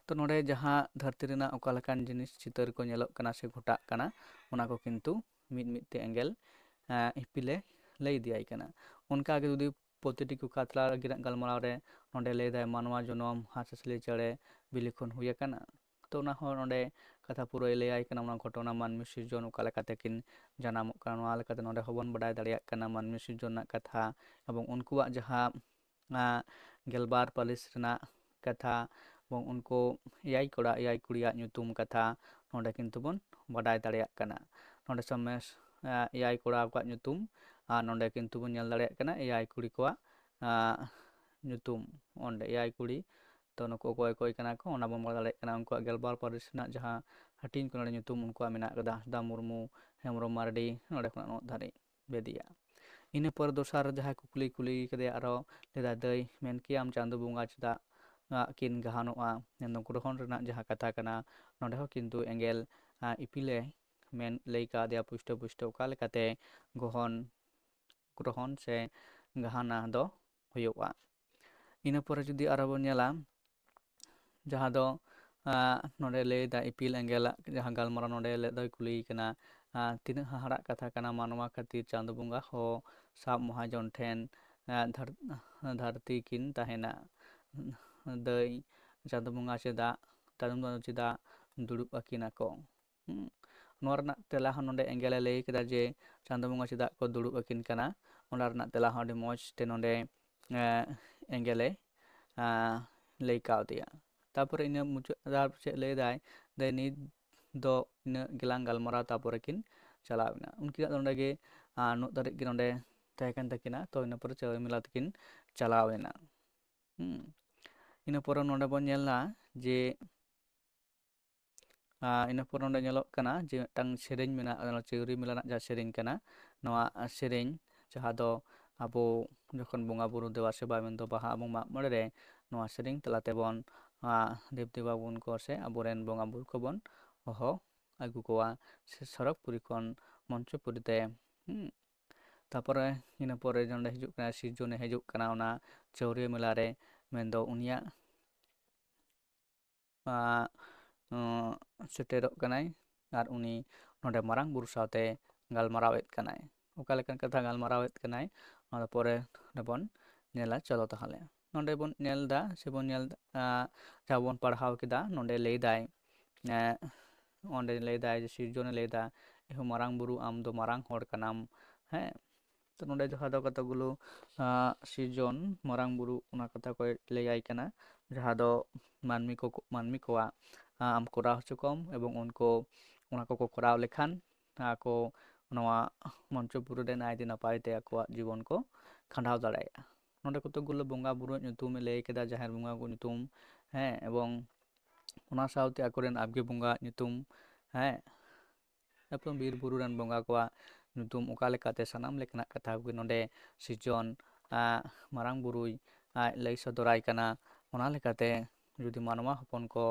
ᱛᱚ ᱱᱚᱰᱮ ᱡᱟᱦᱟᱸ ᱫᱷᱟᱹᱨᱛᱤ ᱨᱮᱱᱟᱜ ᱚᱠᱟ ᱞᱮᱠᱟᱱ ᱡᱤᱱᱤᱥ ᱪᱤᱛᱟᱹᱨ ᱠᱚ ᱧᱮᱞᱚᱜ ᱠᱟᱱᱟ ᱥᱮ ᱜᱷᱚᱴᱟᱜ ᱠᱟᱱᱟ, ᱚᱱᱟ ᱠᱚ ᱠᱤᱱᱛᱩ ᱢᱤᱫ ᱢᱤᱫ ᱛᱮ ᱮᱸᱜᱮᱞ, ᱮᱸ, ᱤᱯᱤᱞᱮ ᱞᱟᱹᱭ ᱤᱫᱤᱭᱟᱭ ᱠᱟᱱᱟ᱾ ᱚᱱᱠᱟ ᱜᱮ ᱡᱩᱫᱤ ᱯᱨᱚᱛᱤᱴᱤ ᱠᱚ ᱠᱟᱛᱷᱟ ᱨᱮᱱᱟᱜ ᱜᱟᱞᱢᱟᱨᱟᱣ ᱨᱮ ᱱᱚᱰᱮ ᱞᱟᱹᱭ ᱫᱟᱭ, ᱢᱟᱱᱣᱟ ᱡᱚᱱᱚᱢ ᱦᱟᱸᱥ ᱦᱟᱸᱥᱞᱤ ᱪᱮᱬᱮ ᱵᱤᱞᱤ ᱠᱷᱚᱱ ᱦᱩᱭ ᱟᱠᱟᱱᱟ᱾ ᱛᱚ ᱚᱱᱟ ᱦᱚᱸ ᱱᱚᱰᱮ ᱠᱟᱛᱷᱟ ᱯᱩᱨᱟᱹᱭ ᱞᱟᱹᱭᱟᱭ ᱠᱟᱱᱟ, ᱚᱱᱟ ᱜᱷᱚᱴᱚᱱᱟ ᱢᱟᱹᱱᱢᱤ ᱥᱤᱨᱡᱚᱱ ᱚᱠᱟ ᱞᱮᱠᱟᱛᱮ ᱠᱤᱱ ᱡᱟᱱᱟᱢᱚᱜ ᱠᱟᱱᱟ, ᱱᱚᱣᱟ ᱞᱮᱠᱟᱛᱮ ᱱᱚᱰᱮ ᱦᱚᱸᱵᱚᱱ ᱵᱟᱰᱟᱭ ᱫᱟᱲᱮᱭᱟᱜ ᱠᱟᱱᱟ ᱢᱟᱹᱱᱢᱤ ᱥᱤᱨᱡᱚᱱ ᱨᱮᱱᱟᱜ ᱠᱟᱛᱷᱟ ᱮᱵᱚᱝ ᱩᱱᱠᱩᱣᱟᱜ ᱡᱟᱦᱟᱸ, ᱟᱸ, ᱜᱮᱞᱵᱟᱨ ᱯᱟᱹᱨᱤᱥ ᱨᱮᱱᱟᱜ ᱠᱟᱛᱷᱟ ᱮᱵᱚᱝ ᱩᱱᱠᱩ ᱮᱭᱟᱭ ᱠᱚᱲᱟ ᱮᱭᱟᱭ ᱠᱩᱲᱤᱭᱟᱜ ᱧᱩᱛᱩᱢ ᱠᱟᱛᱷᱟ ᱱᱚᱰᱮ ᱠᱤᱱᱛᱩ ᱵᱚᱱ ᱵᱟᱰᱟᱭ ᱫᱟᱲᱮᱭᱟᱜ ᱠᱟᱱᱟ᱾ ᱱᱚᱰᱮ ᱥᱚᱢᱮᱥ, ᱟᱸ, ᱮᱭᱟᱭ ᱠᱚᱲᱟ ᱠᱚᱣᱟᱜ ᱧᱩᱛᱩᱢ ᱟᱨ ᱱᱚᱰᱮ ᱠᱤᱱᱛᱩ ᱵᱚᱱ ᱧᱮᱞ ᱫᱟᱲᱮᱭᱟᱜ ᱠᱟᱱᱟ ᱮᱭᱟᱭ ᱠᱩᱲᱤ ᱠᱚᱣᱟᱜ, ᱟᱸ, ᱧᱩᱛᱩᱢ ᱚᱸᱰᱮ ᱮᱭᱟᱭ ᱠᱩᱲᱤ᱾ ᱛᱚ ᱱᱩᱠᱩ ᱚᱠᱚᱭ ᱚᱠᱚᱭ ᱠᱟᱱᱟ ᱠᱚ, ᱚᱱᱟ ᱵᱚᱱ ᱵᱟᱲᱟᱭ ᱫᱟᱲᱮᱭᱟᱜ ᱠᱟᱱᱟ᱾ ᱩᱱᱠᱩᱣᱟᱜ ᱜᱮᱞᱵᱟᱨ ᱯᱟᱹᱨᱤᱥ ᱨᱮᱱᱟᱜ ᱡᱟᱦᱟᱸ ᱦᱟᱹᱴᱤᱧ ᱠᱚ ᱱᱚᱰᱮ ᱧᱩᱛᱩᱢ ᱩᱱᱠᱩᱣᱟᱜ ᱢᱮᱱᱟᱜ ᱟᱠᱟᱫᱟ, ᱦᱟᱸᱥᱫᱟ, ᱢᱩᱨᱢᱩ, ᱦᱮᱢᱵᱨᱚᱢ, ᱢᱟᱨᱰᱤ, ᱱᱚᱰᱮ ᱠᱷᱚᱱᱟᱜ ᱱᱩᱱᱟᱹᱜ ᱫᱷᱟᱹᱨᱤᱡ ᱵᱮᱫᱤᱭᱟ᱾ ᱤᱱᱟᱹ ᱯᱚᱨᱮ ᱫᱚᱥᱟᱨ ᱡᱟᱦᱟᱸᱭ ᱠᱩᱠᱞᱤ ᱠᱩᱞᱤ ᱠᱟᱫᱮᱭᱟ ᱟᱨᱚ, ᱞᱟᱹᱭᱫᱟ, "ᱫᱟᱹᱭ, ᱢᱮᱱ ᱠᱮᱭᱟᱢ ᱪᱟᱸᱫᱚ ᱵᱚᱸᱜᱟ ᱪᱮᱫᱟᱜ ᱟᱜ ᱠᱤᱱ ᱜᱟᱦᱟᱱᱚᱜᱼᱟ?" ᱢᱮᱱᱫᱚ ᱜᱨᱚᱦᱚᱱ ᱨᱮᱱᱟᱜ ᱡᱟᱦᱟᱸ ᱠᱟᱛᱷᱟ ᱠᱟᱱᱟ, ᱱᱚᱰᱮ ᱦᱚᱸ ᱠᱤᱱᱛᱩ ᱮᱸᱜᱮᱞ, ᱟᱸ, ᱤᱯᱤᱞᱮ ᱢᱮᱱ ᱞᱟᱹᱭ ᱠᱟᱣᱫᱮᱭᱟ ᱯᱩᱥᱴᱟᱹ ᱯᱩᱥᱴᱟᱹ ᱚᱠᱟ ᱞᱮᱠᱟᱛᱮ ᱜᱚᱦᱚᱱ, ᱜᱨᱚᱦᱚᱱ ᱥᱮ ᱜᱟᱦᱟᱱᱟ ᱫᱚ ᱦᱩᱭᱩᱜᱼᱟ᱾ ᱤᱱᱟᱹ ᱯᱚᱨᱮ ᱡᱩᱫᱤ ᱟᱨᱚ ᱵᱚᱱ ᱧᱮᱞᱟ, ᱡᱟᱦᱟᱸ ᱫᱚ, ᱟᱸ, ᱱᱚᱰᱮ ᱞᱟᱹᱭᱫᱟ ᱤᱯᱤᱞ ᱮᱸᱜᱮᱞᱟᱜ ᱡᱟᱦᱟᱸ ᱜᱟᱞᱢᱟᱨᱟᱣ ᱱᱚᱰᱮ ᱞᱟᱹᱭ ᱫᱚᱭ ᱠᱩᱞᱤᱭᱮ ᱠᱟᱱᱟ, ᱟᱸ, ᱛᱤᱱᱟᱹᱜ ᱦᱟᱦᱟᱲᱟᱜ ᱠᱟᱛᱷᱟ ᱠᱟᱱᱟ ᱢᱟᱱᱣᱟ ᱠᱷᱟᱹᱛᱤᱨ ᱪᱟᱸᱫᱚ ᱵᱚᱸᱜᱟ ᱦᱚᱸ ᱥᱟᱵ ᱢᱚᱦᱟᱡᱚᱱ ᱴᱷᱮᱱ, ᱟᱸ, ᱫᱷᱟᱨ-, ᱫᱷᱟᱹᱨᱛᱤ ᱠᱤᱱ ᱛᱟᱦᱮᱱᱟ᱾ ᱫᱟᱹᱭ ᱪᱟᱸᱫᱚ ᱵᱚᱸᱜᱟ ᱪᱮᱫᱟᱜ, ᱪᱟᱸᱫᱚ ᱵᱚᱸᱜᱟ ᱪᱮᱫᱟᱜ ᱫᱩᱲᱩᱵ ᱟᱹᱠᱤᱱᱟ ᱠᱚ? ᱦᱩᱸ᱾ ᱱᱚᱣᱟ ᱨᱮᱱᱟᱜ ᱛᱮᱞᱟ ᱦᱚᱸ ᱱᱚᱰᱮ ᱮᱸᱜᱮᱞᱮ ᱞᱟᱹᱭ ᱠᱮᱫᱟ ᱡᱮ ᱪᱟᱸᱫᱚ ᱵᱚᱸᱜᱟ ᱪᱮᱫᱟᱜ ᱠᱚ ᱫᱩᱲᱩᱵ ᱟᱹᱠᱤᱱ ᱠᱟᱱᱟ, ᱚᱱᱟ ᱨᱮᱱᱟᱜ ᱛᱮᱞᱟ ᱦᱚᱸ ᱟᱹᱰᱤ ᱢᱚᱡᱽ ᱛᱮ ᱱᱚᱰᱮ, ᱮᱸ, ᱮᱸᱜᱮᱞᱮ, ᱟᱸ, ᱞᱟᱹᱭ ᱠᱟᱣᱫᱮᱭᱟ᱾ ᱛᱟᱯᱚᱨᱮ ᱤᱱᱟᱹ ᱢᱩᱪᱟᱹᱫ ᱨᱮ ᱪᱮᱫ ᱞᱟᱹᱭ ᱫᱟᱭ, ᱫᱟᱹᱭ ᱱᱤᱛ ᱫᱚ ᱤᱱᱟᱹᱜ ᱜᱮᱞᱟᱝ ᱜᱟᱞᱢᱟᱨᱟᱣ, ᱛᱟᱯᱚᱨᱮ ᱠᱤᱱ ᱪᱟᱞᱟᱣ ᱮᱱᱟ᱾ ᱩᱱᱠᱤᱱᱟᱜ ᱫᱚ ᱱᱚᱰᱮ ᱜᱮ, ᱟᱸ, ᱩᱱᱟᱹᱜ ᱫᱷᱟᱹᱨᱤᱡ ᱜᱮ ᱱᱚᱰᱮ ᱛᱟᱦᱮᱸ ᱠᱟᱱ ᱛᱟᱹᱠᱤᱱᱟ᱾ ᱛᱚ ᱤᱱᱟᱹ ᱯᱚᱨᱮ ᱪᱟᱹᱣᱨᱤ ᱢᱮᱞᱟ ᱛᱮᱠᱤᱱ ᱪᱟᱞᱟᱣ ᱮᱱᱟ᱾ ᱦᱩᱸ᱾ ᱤᱱᱟᱹ ᱯᱚᱨᱮ ᱱᱚᱰᱮ ᱵᱚᱱ ᱧᱮᱞᱟ ᱡᱮ, ᱟᱸ, ᱤᱱᱟᱹ ᱯᱚᱨ ᱱᱚᱰᱮ ᱧᱮᱞᱚᱜ ᱠᱟᱱᱟ ᱡᱮ ᱢᱤᱫᱴᱟᱝ ᱥᱮᱨᱮᱧ ᱢᱮᱱᱟᱜᱼᱟ, ᱚᱱᱟ ᱪᱟᱹᱣᱨᱤ ᱢᱮᱞᱟ ᱨᱮᱱᱟᱜ ᱡᱟᱦᱟᱸ ᱥᱮᱨᱮᱧ ᱠᱟᱱᱟ, ᱱᱚᱣᱟ ᱥᱮᱨᱮᱧ ᱡᱟᱦᱟᱸ ᱫᱚ ᱟᱵᱚ ᱡᱚᱠᱷᱚᱱ ᱵᱚᱸᱜᱟ ᱵᱩᱨᱩ ᱫᱮᱵᱟ ᱥᱮᱵᱟ ᱢᱮᱱᱫᱚ ᱵᱟᱦᱟ ᱮᱵᱚᱝ ᱢᱟᱜ ᱢᱚᱬᱮ ᱨᱮ ᱱᱚᱣᱟ ᱥᱮᱨᱮᱧ ᱛᱟᱞᱟ ᱛᱮᱵᱚᱱ, ᱟᱸ, ᱫᱮᱵ ᱫᱮᱵᱟ ᱵᱚᱱ ᱠᱚ ᱥᱮ ᱟᱵᱚᱨᱮᱱ ᱵᱚᱸᱜᱟ ᱵᱩᱨᱩ ᱠᱚᱵᱚᱱ ᱦᱚᱦᱚ ᱟᱹᱜᱩ ᱠᱚᱣᱟ ᱥᱮ ᱥᱚᱨᱚᱜᱽᱯᱩᱨᱤ ᱠᱷᱚᱱ ᱢᱚᱧᱪᱚᱯᱩᱨᱤ ᱛᱮ᱾ ᱦᱩᱸ᱾ ᱛᱟᱯᱚᱨᱮ ᱤᱱᱟᱹ ᱯᱚᱨᱮ ᱱᱚᱰᱮ ᱦᱤᱡᱩᱜ ᱠᱟᱱᱟ, ᱥᱤᱨᱡᱚᱱᱮ ᱦᱤᱡᱩᱜ ᱠᱟᱱᱟ ᱚᱱᱟ ᱪᱟᱹᱣᱨᱤᱭᱟᱹ ᱢᱮᱞᱟ ᱨᱮ, ᱢᱮᱱᱫᱚ ᱩᱱᱤᱭᱟᱜ, ᱟᱸ, ᱩᱸ, ᱥᱮᱴᱮᱨᱚᱜ ᱠᱟᱱᱟᱭ ᱟᱨ ᱩᱱᱤ ᱱᱚᱰᱮ ᱢᱟᱨᱟᱝ ᱵᱩᱨᱩ ᱥᱟᱶᱛᱮ ᱜᱟᱞᱢᱟᱨᱟᱣᱮᱫ ᱠᱟᱱᱟᱭ᱾ ᱚᱠᱟ ᱞᱮᱠᱟᱱ ᱠᱟᱛᱷᱟ ᱜᱟᱞᱢᱟᱨᱟᱣᱮᱫ ᱠᱟᱱᱟᱭ, ᱚᱱᱟ ᱫᱚ ᱯᱚᱨᱮ ᱨᱮᱵᱚᱱ ᱧᱮᱞᱟ᱾ ᱪᱚᱞᱚ ᱛᱟᱦᱚᱞᱮ ᱱᱚᱰᱮ ᱵᱚᱱ ᱧᱮᱞ ᱮᱫᱟ ᱥᱮᱵᱚᱱ ᱧᱮᱞ, ᱟᱸ, ᱡᱟᱦᱟᱸ ᱵᱚᱱ ᱯᱟᱲᱦᱟᱣ ᱠᱮᱫᱟ, ᱱᱚᱰᱮ ᱞᱟᱹᱭ ᱫᱟᱭ, ᱮᱸ, ᱚᱸᱰᱮ ᱞᱟᱹᱭ ᱫᱟᱭ ᱡᱮ ᱥᱤᱨᱡᱚᱱᱮ ᱞᱟᱹᱭ ᱫᱟ, "ᱮᱦᱳ ᱢᱟᱨᱟᱝ ᱵᱩᱨᱩ, ᱟᱢ ᱫᱚ ᱢᱟᱨᱟᱝ ᱦᱚᱲ ᱠᱟᱱᱟᱢ", ᱦᱮᱸ᱾ ᱛᱚ ᱱᱚᱰᱮ ᱡᱟᱦᱟᱸ ᱫᱚ ᱠᱚᱛᱚᱠ ᱜᱩᱞᱳ, ᱟᱸ, ᱥᱤᱨᱡᱚᱱ ᱢᱟᱨᱟᱝ ᱵᱩᱨᱩ ᱚᱱᱟ ᱠᱟᱛᱷᱟ ᱠᱚᱭ ᱞᱟᱹᱭᱟᱭ ᱠᱟᱱᱟ, ᱡᱟᱦᱟᱸ ᱫᱚ ᱢᱟᱹᱱᱢᱤ ᱠᱚ, ᱢᱟᱹᱱᱢᱤ ᱠᱚᱣᱟᱜ, ᱟᱸ, ᱟᱢ ᱠᱚᱨᱟᱣ ᱦᱚᱪᱚ ᱠᱚᱢ ᱮᱵᱚᱝ ᱩᱱᱠᱩ ᱚᱱᱟ ᱠᱚᱠᱚ ᱠᱚᱨᱟᱣ ᱞᱮᱠᱷᱟᱱ ᱟᱠᱚ ᱱᱚᱣᱟ ᱢᱚᱧᱪᱚᱯᱩᱨᱤ ᱨᱮ ᱱᱟᱭᱛᱮ ᱱᱟᱯᱟᱭ ᱛᱮ ᱟᱠᱚᱣᱟᱜ ᱡᱤᱵᱚᱱ ᱠᱚ ᱠᱷᱟᱸᱰᱟᱣ ᱫᱟᱲᱮᱭᱟᱜᱼᱟ᱾ ᱱᱚᱰᱮ ᱠᱚᱛᱚᱠ ᱜᱩᱞᱳ ᱵᱚᱸᱜᱟ ᱵᱩᱨᱩᱣᱟᱜ ᱧᱩᱛᱩᱢ ᱮ ᱞᱟᱹᱭ ᱠᱮᱫᱟ, ᱡᱟᱦᱮᱨ ᱵᱚᱸᱜᱟ ᱠᱚ ᱧᱩᱛᱩᱢ, ᱦᱮᱸ, ᱮᱵᱚᱝ ᱚᱱᱟ ᱥᱟᱶᱛᱮ ᱟᱠᱚᱨᱮᱱ ᱟᱵᱜᱮ ᱵᱚᱸᱜᱟ ᱧᱩᱛᱩᱢ, ᱦᱮᱸ, ᱮᱵᱚᱝ ᱵᱤᱨ ᱵᱩᱨᱩ ᱨᱮᱱ ᱵᱚᱸᱜᱟ ᱠᱚᱣᱟᱜ ᱧᱩᱛᱩᱢ, ᱚᱠᱟ ᱞᱮᱠᱟᱛᱮ, ᱥᱟᱱᱟᱢ ᱞᱮᱠᱟᱱᱟᱜ ᱠᱟᱛᱷᱟ ᱠᱚᱜᱮ ᱱᱚᱰᱮ ᱥᱤᱨᱡᱚᱱ, ᱟᱸ, ᱢᱟᱨᱟᱝ ᱵᱩᱨᱩᱭ ᱟᱡ ᱞᱟᱹᱭ ᱥᱚᱫᱚᱨᱟᱭ ᱠᱟᱱᱟ᱾ ᱚᱱᱟ ᱞᱮᱠᱟᱛᱮ ᱡᱩᱫᱤ ᱢᱟᱱᱣᱟ ᱦᱚᱯᱚᱱ ᱠᱚ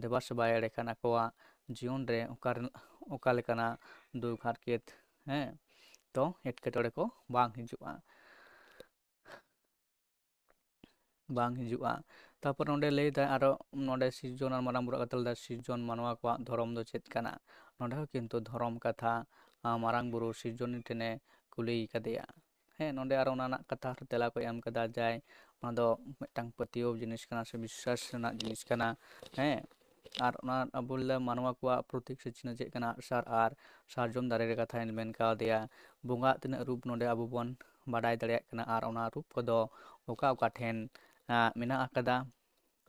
ᱫᱮᱵᱟ ᱥᱮᱵᱟᱭᱟ, ᱮᱸᱰᱮᱠᱷᱟᱱ ᱟᱠᱚᱣᱟᱜ ᱡᱤᱭᱚᱱ ᱨᱮ ᱚᱠᱟ ᱨᱮᱱᱟᱜ, ᱚᱠᱟ ᱞᱮᱠᱟᱱᱟᱜ ᱫᱩᱠ ᱦᱟᱨᱠᱮᱛ, ᱦᱮᱸ, ᱛᱚ ᱮᱴᱠᱮᱴᱚᱬᱮ ᱠᱚ ᱵᱟᱝ ᱦᱤᱡᱩᱜᱼᱟ, ᱵᱟᱝ ᱦᱤᱡᱩᱜᱼᱟ᱾ ᱛᱟᱨᱯᱚᱨ ᱱᱚᱰᱮ ᱞᱟᱹᱭ ᱫᱟᱭ ᱟᱨᱚ, ᱱᱚᱰᱮ ᱥᱤᱨᱡᱚᱱ ᱟᱨ ᱢᱟᱨᱟᱝ ᱵᱩᱨᱩᱣᱟᱜ ᱠᱟᱛᱷᱟ ᱞᱟᱹᱭ ᱫᱟ, ᱥᱤᱨᱡᱚᱱ ᱢᱟᱱᱣᱟ ᱠᱚᱣᱟᱜ ᱫᱷᱚᱨᱚᱢ ᱫᱚ ᱪᱮᱫ ᱠᱟᱱᱟ? ᱱᱚᱰᱮ ᱦᱚᱸ ᱠᱤᱱᱛᱩ ᱫᱷᱚᱨᱚᱢ ᱠᱟᱛᱷᱟ, ᱟᱸ, ᱢᱟᱨᱟᱝ ᱵᱩᱨᱩ ᱥᱤᱨᱡᱚᱱᱤ ᱴᱷᱮᱱᱮ ᱠᱩᱞᱤ ᱠᱟᱫᱮᱭᱟ᱾ ᱦᱮᱸ, ᱱᱚᱰᱮ ᱟᱨᱚ ᱚᱱᱟ ᱨᱮᱱᱟᱜ ᱠᱟᱛᱷᱟ ᱟᱨ ᱛᱮᱞᱟ ᱠᱚᱭ ᱮᱢ ᱠᱟᱫᱟ, ᱡᱟᱭ ᱚᱱᱟ ᱫᱚ ᱢᱤᱫᱴᱟᱝ ᱯᱟᱹᱛᱭᱟᱹᱣ ᱡᱤᱱᱤᱥ ᱠᱟᱱᱟ ᱥᱮ ᱵᱤᱥᱥᱟᱥ ᱨᱮᱱᱟᱜ ᱡᱤᱱᱤᱥ ᱠᱟᱱᱟ᱾ ᱦᱮᱸ, ᱟᱨ ᱚᱱᱟ ᱟᱵᱚ ᱞᱮ ᱢᱟᱱᱣᱟ ᱠᱚᱣᱟᱜ ᱯᱨᱚᱛᱤᱠ ᱥᱮ ᱪᱤᱱᱦᱟᱹ ᱪᱮᱫ ᱠᱟᱱᱟ? ᱟᱜᱼᱥᱟᱨ ᱟᱨ ᱥᱟᱨᱡᱚᱢ ᱫᱟᱨᱮ ᱨᱮ ᱠᱟᱛᱷᱟᱧ ᱢᱮᱱ ᱠᱟᱣᱫᱮᱭᱟ᱾ ᱵᱚᱸᱜᱟ ᱛᱤᱱᱟᱹᱜ ᱨᱩᱯ ᱱᱚᱰᱮ ᱟᱵᱚ ᱵᱚᱱ ᱵᱟᱰᱟᱭ ᱫᱟᱲᱮᱭᱟᱜ ᱠᱟᱱᱟ, ᱟᱨ ᱚᱱᱟ ᱨᱩᱯ ᱠᱚᱫᱚ ᱚᱠᱟ ᱚᱠᱟ ᱴᱷᱮᱱ, ᱟᱸ, ᱢᱮᱱᱟᱜ ᱟᱠᱟᱫᱟ,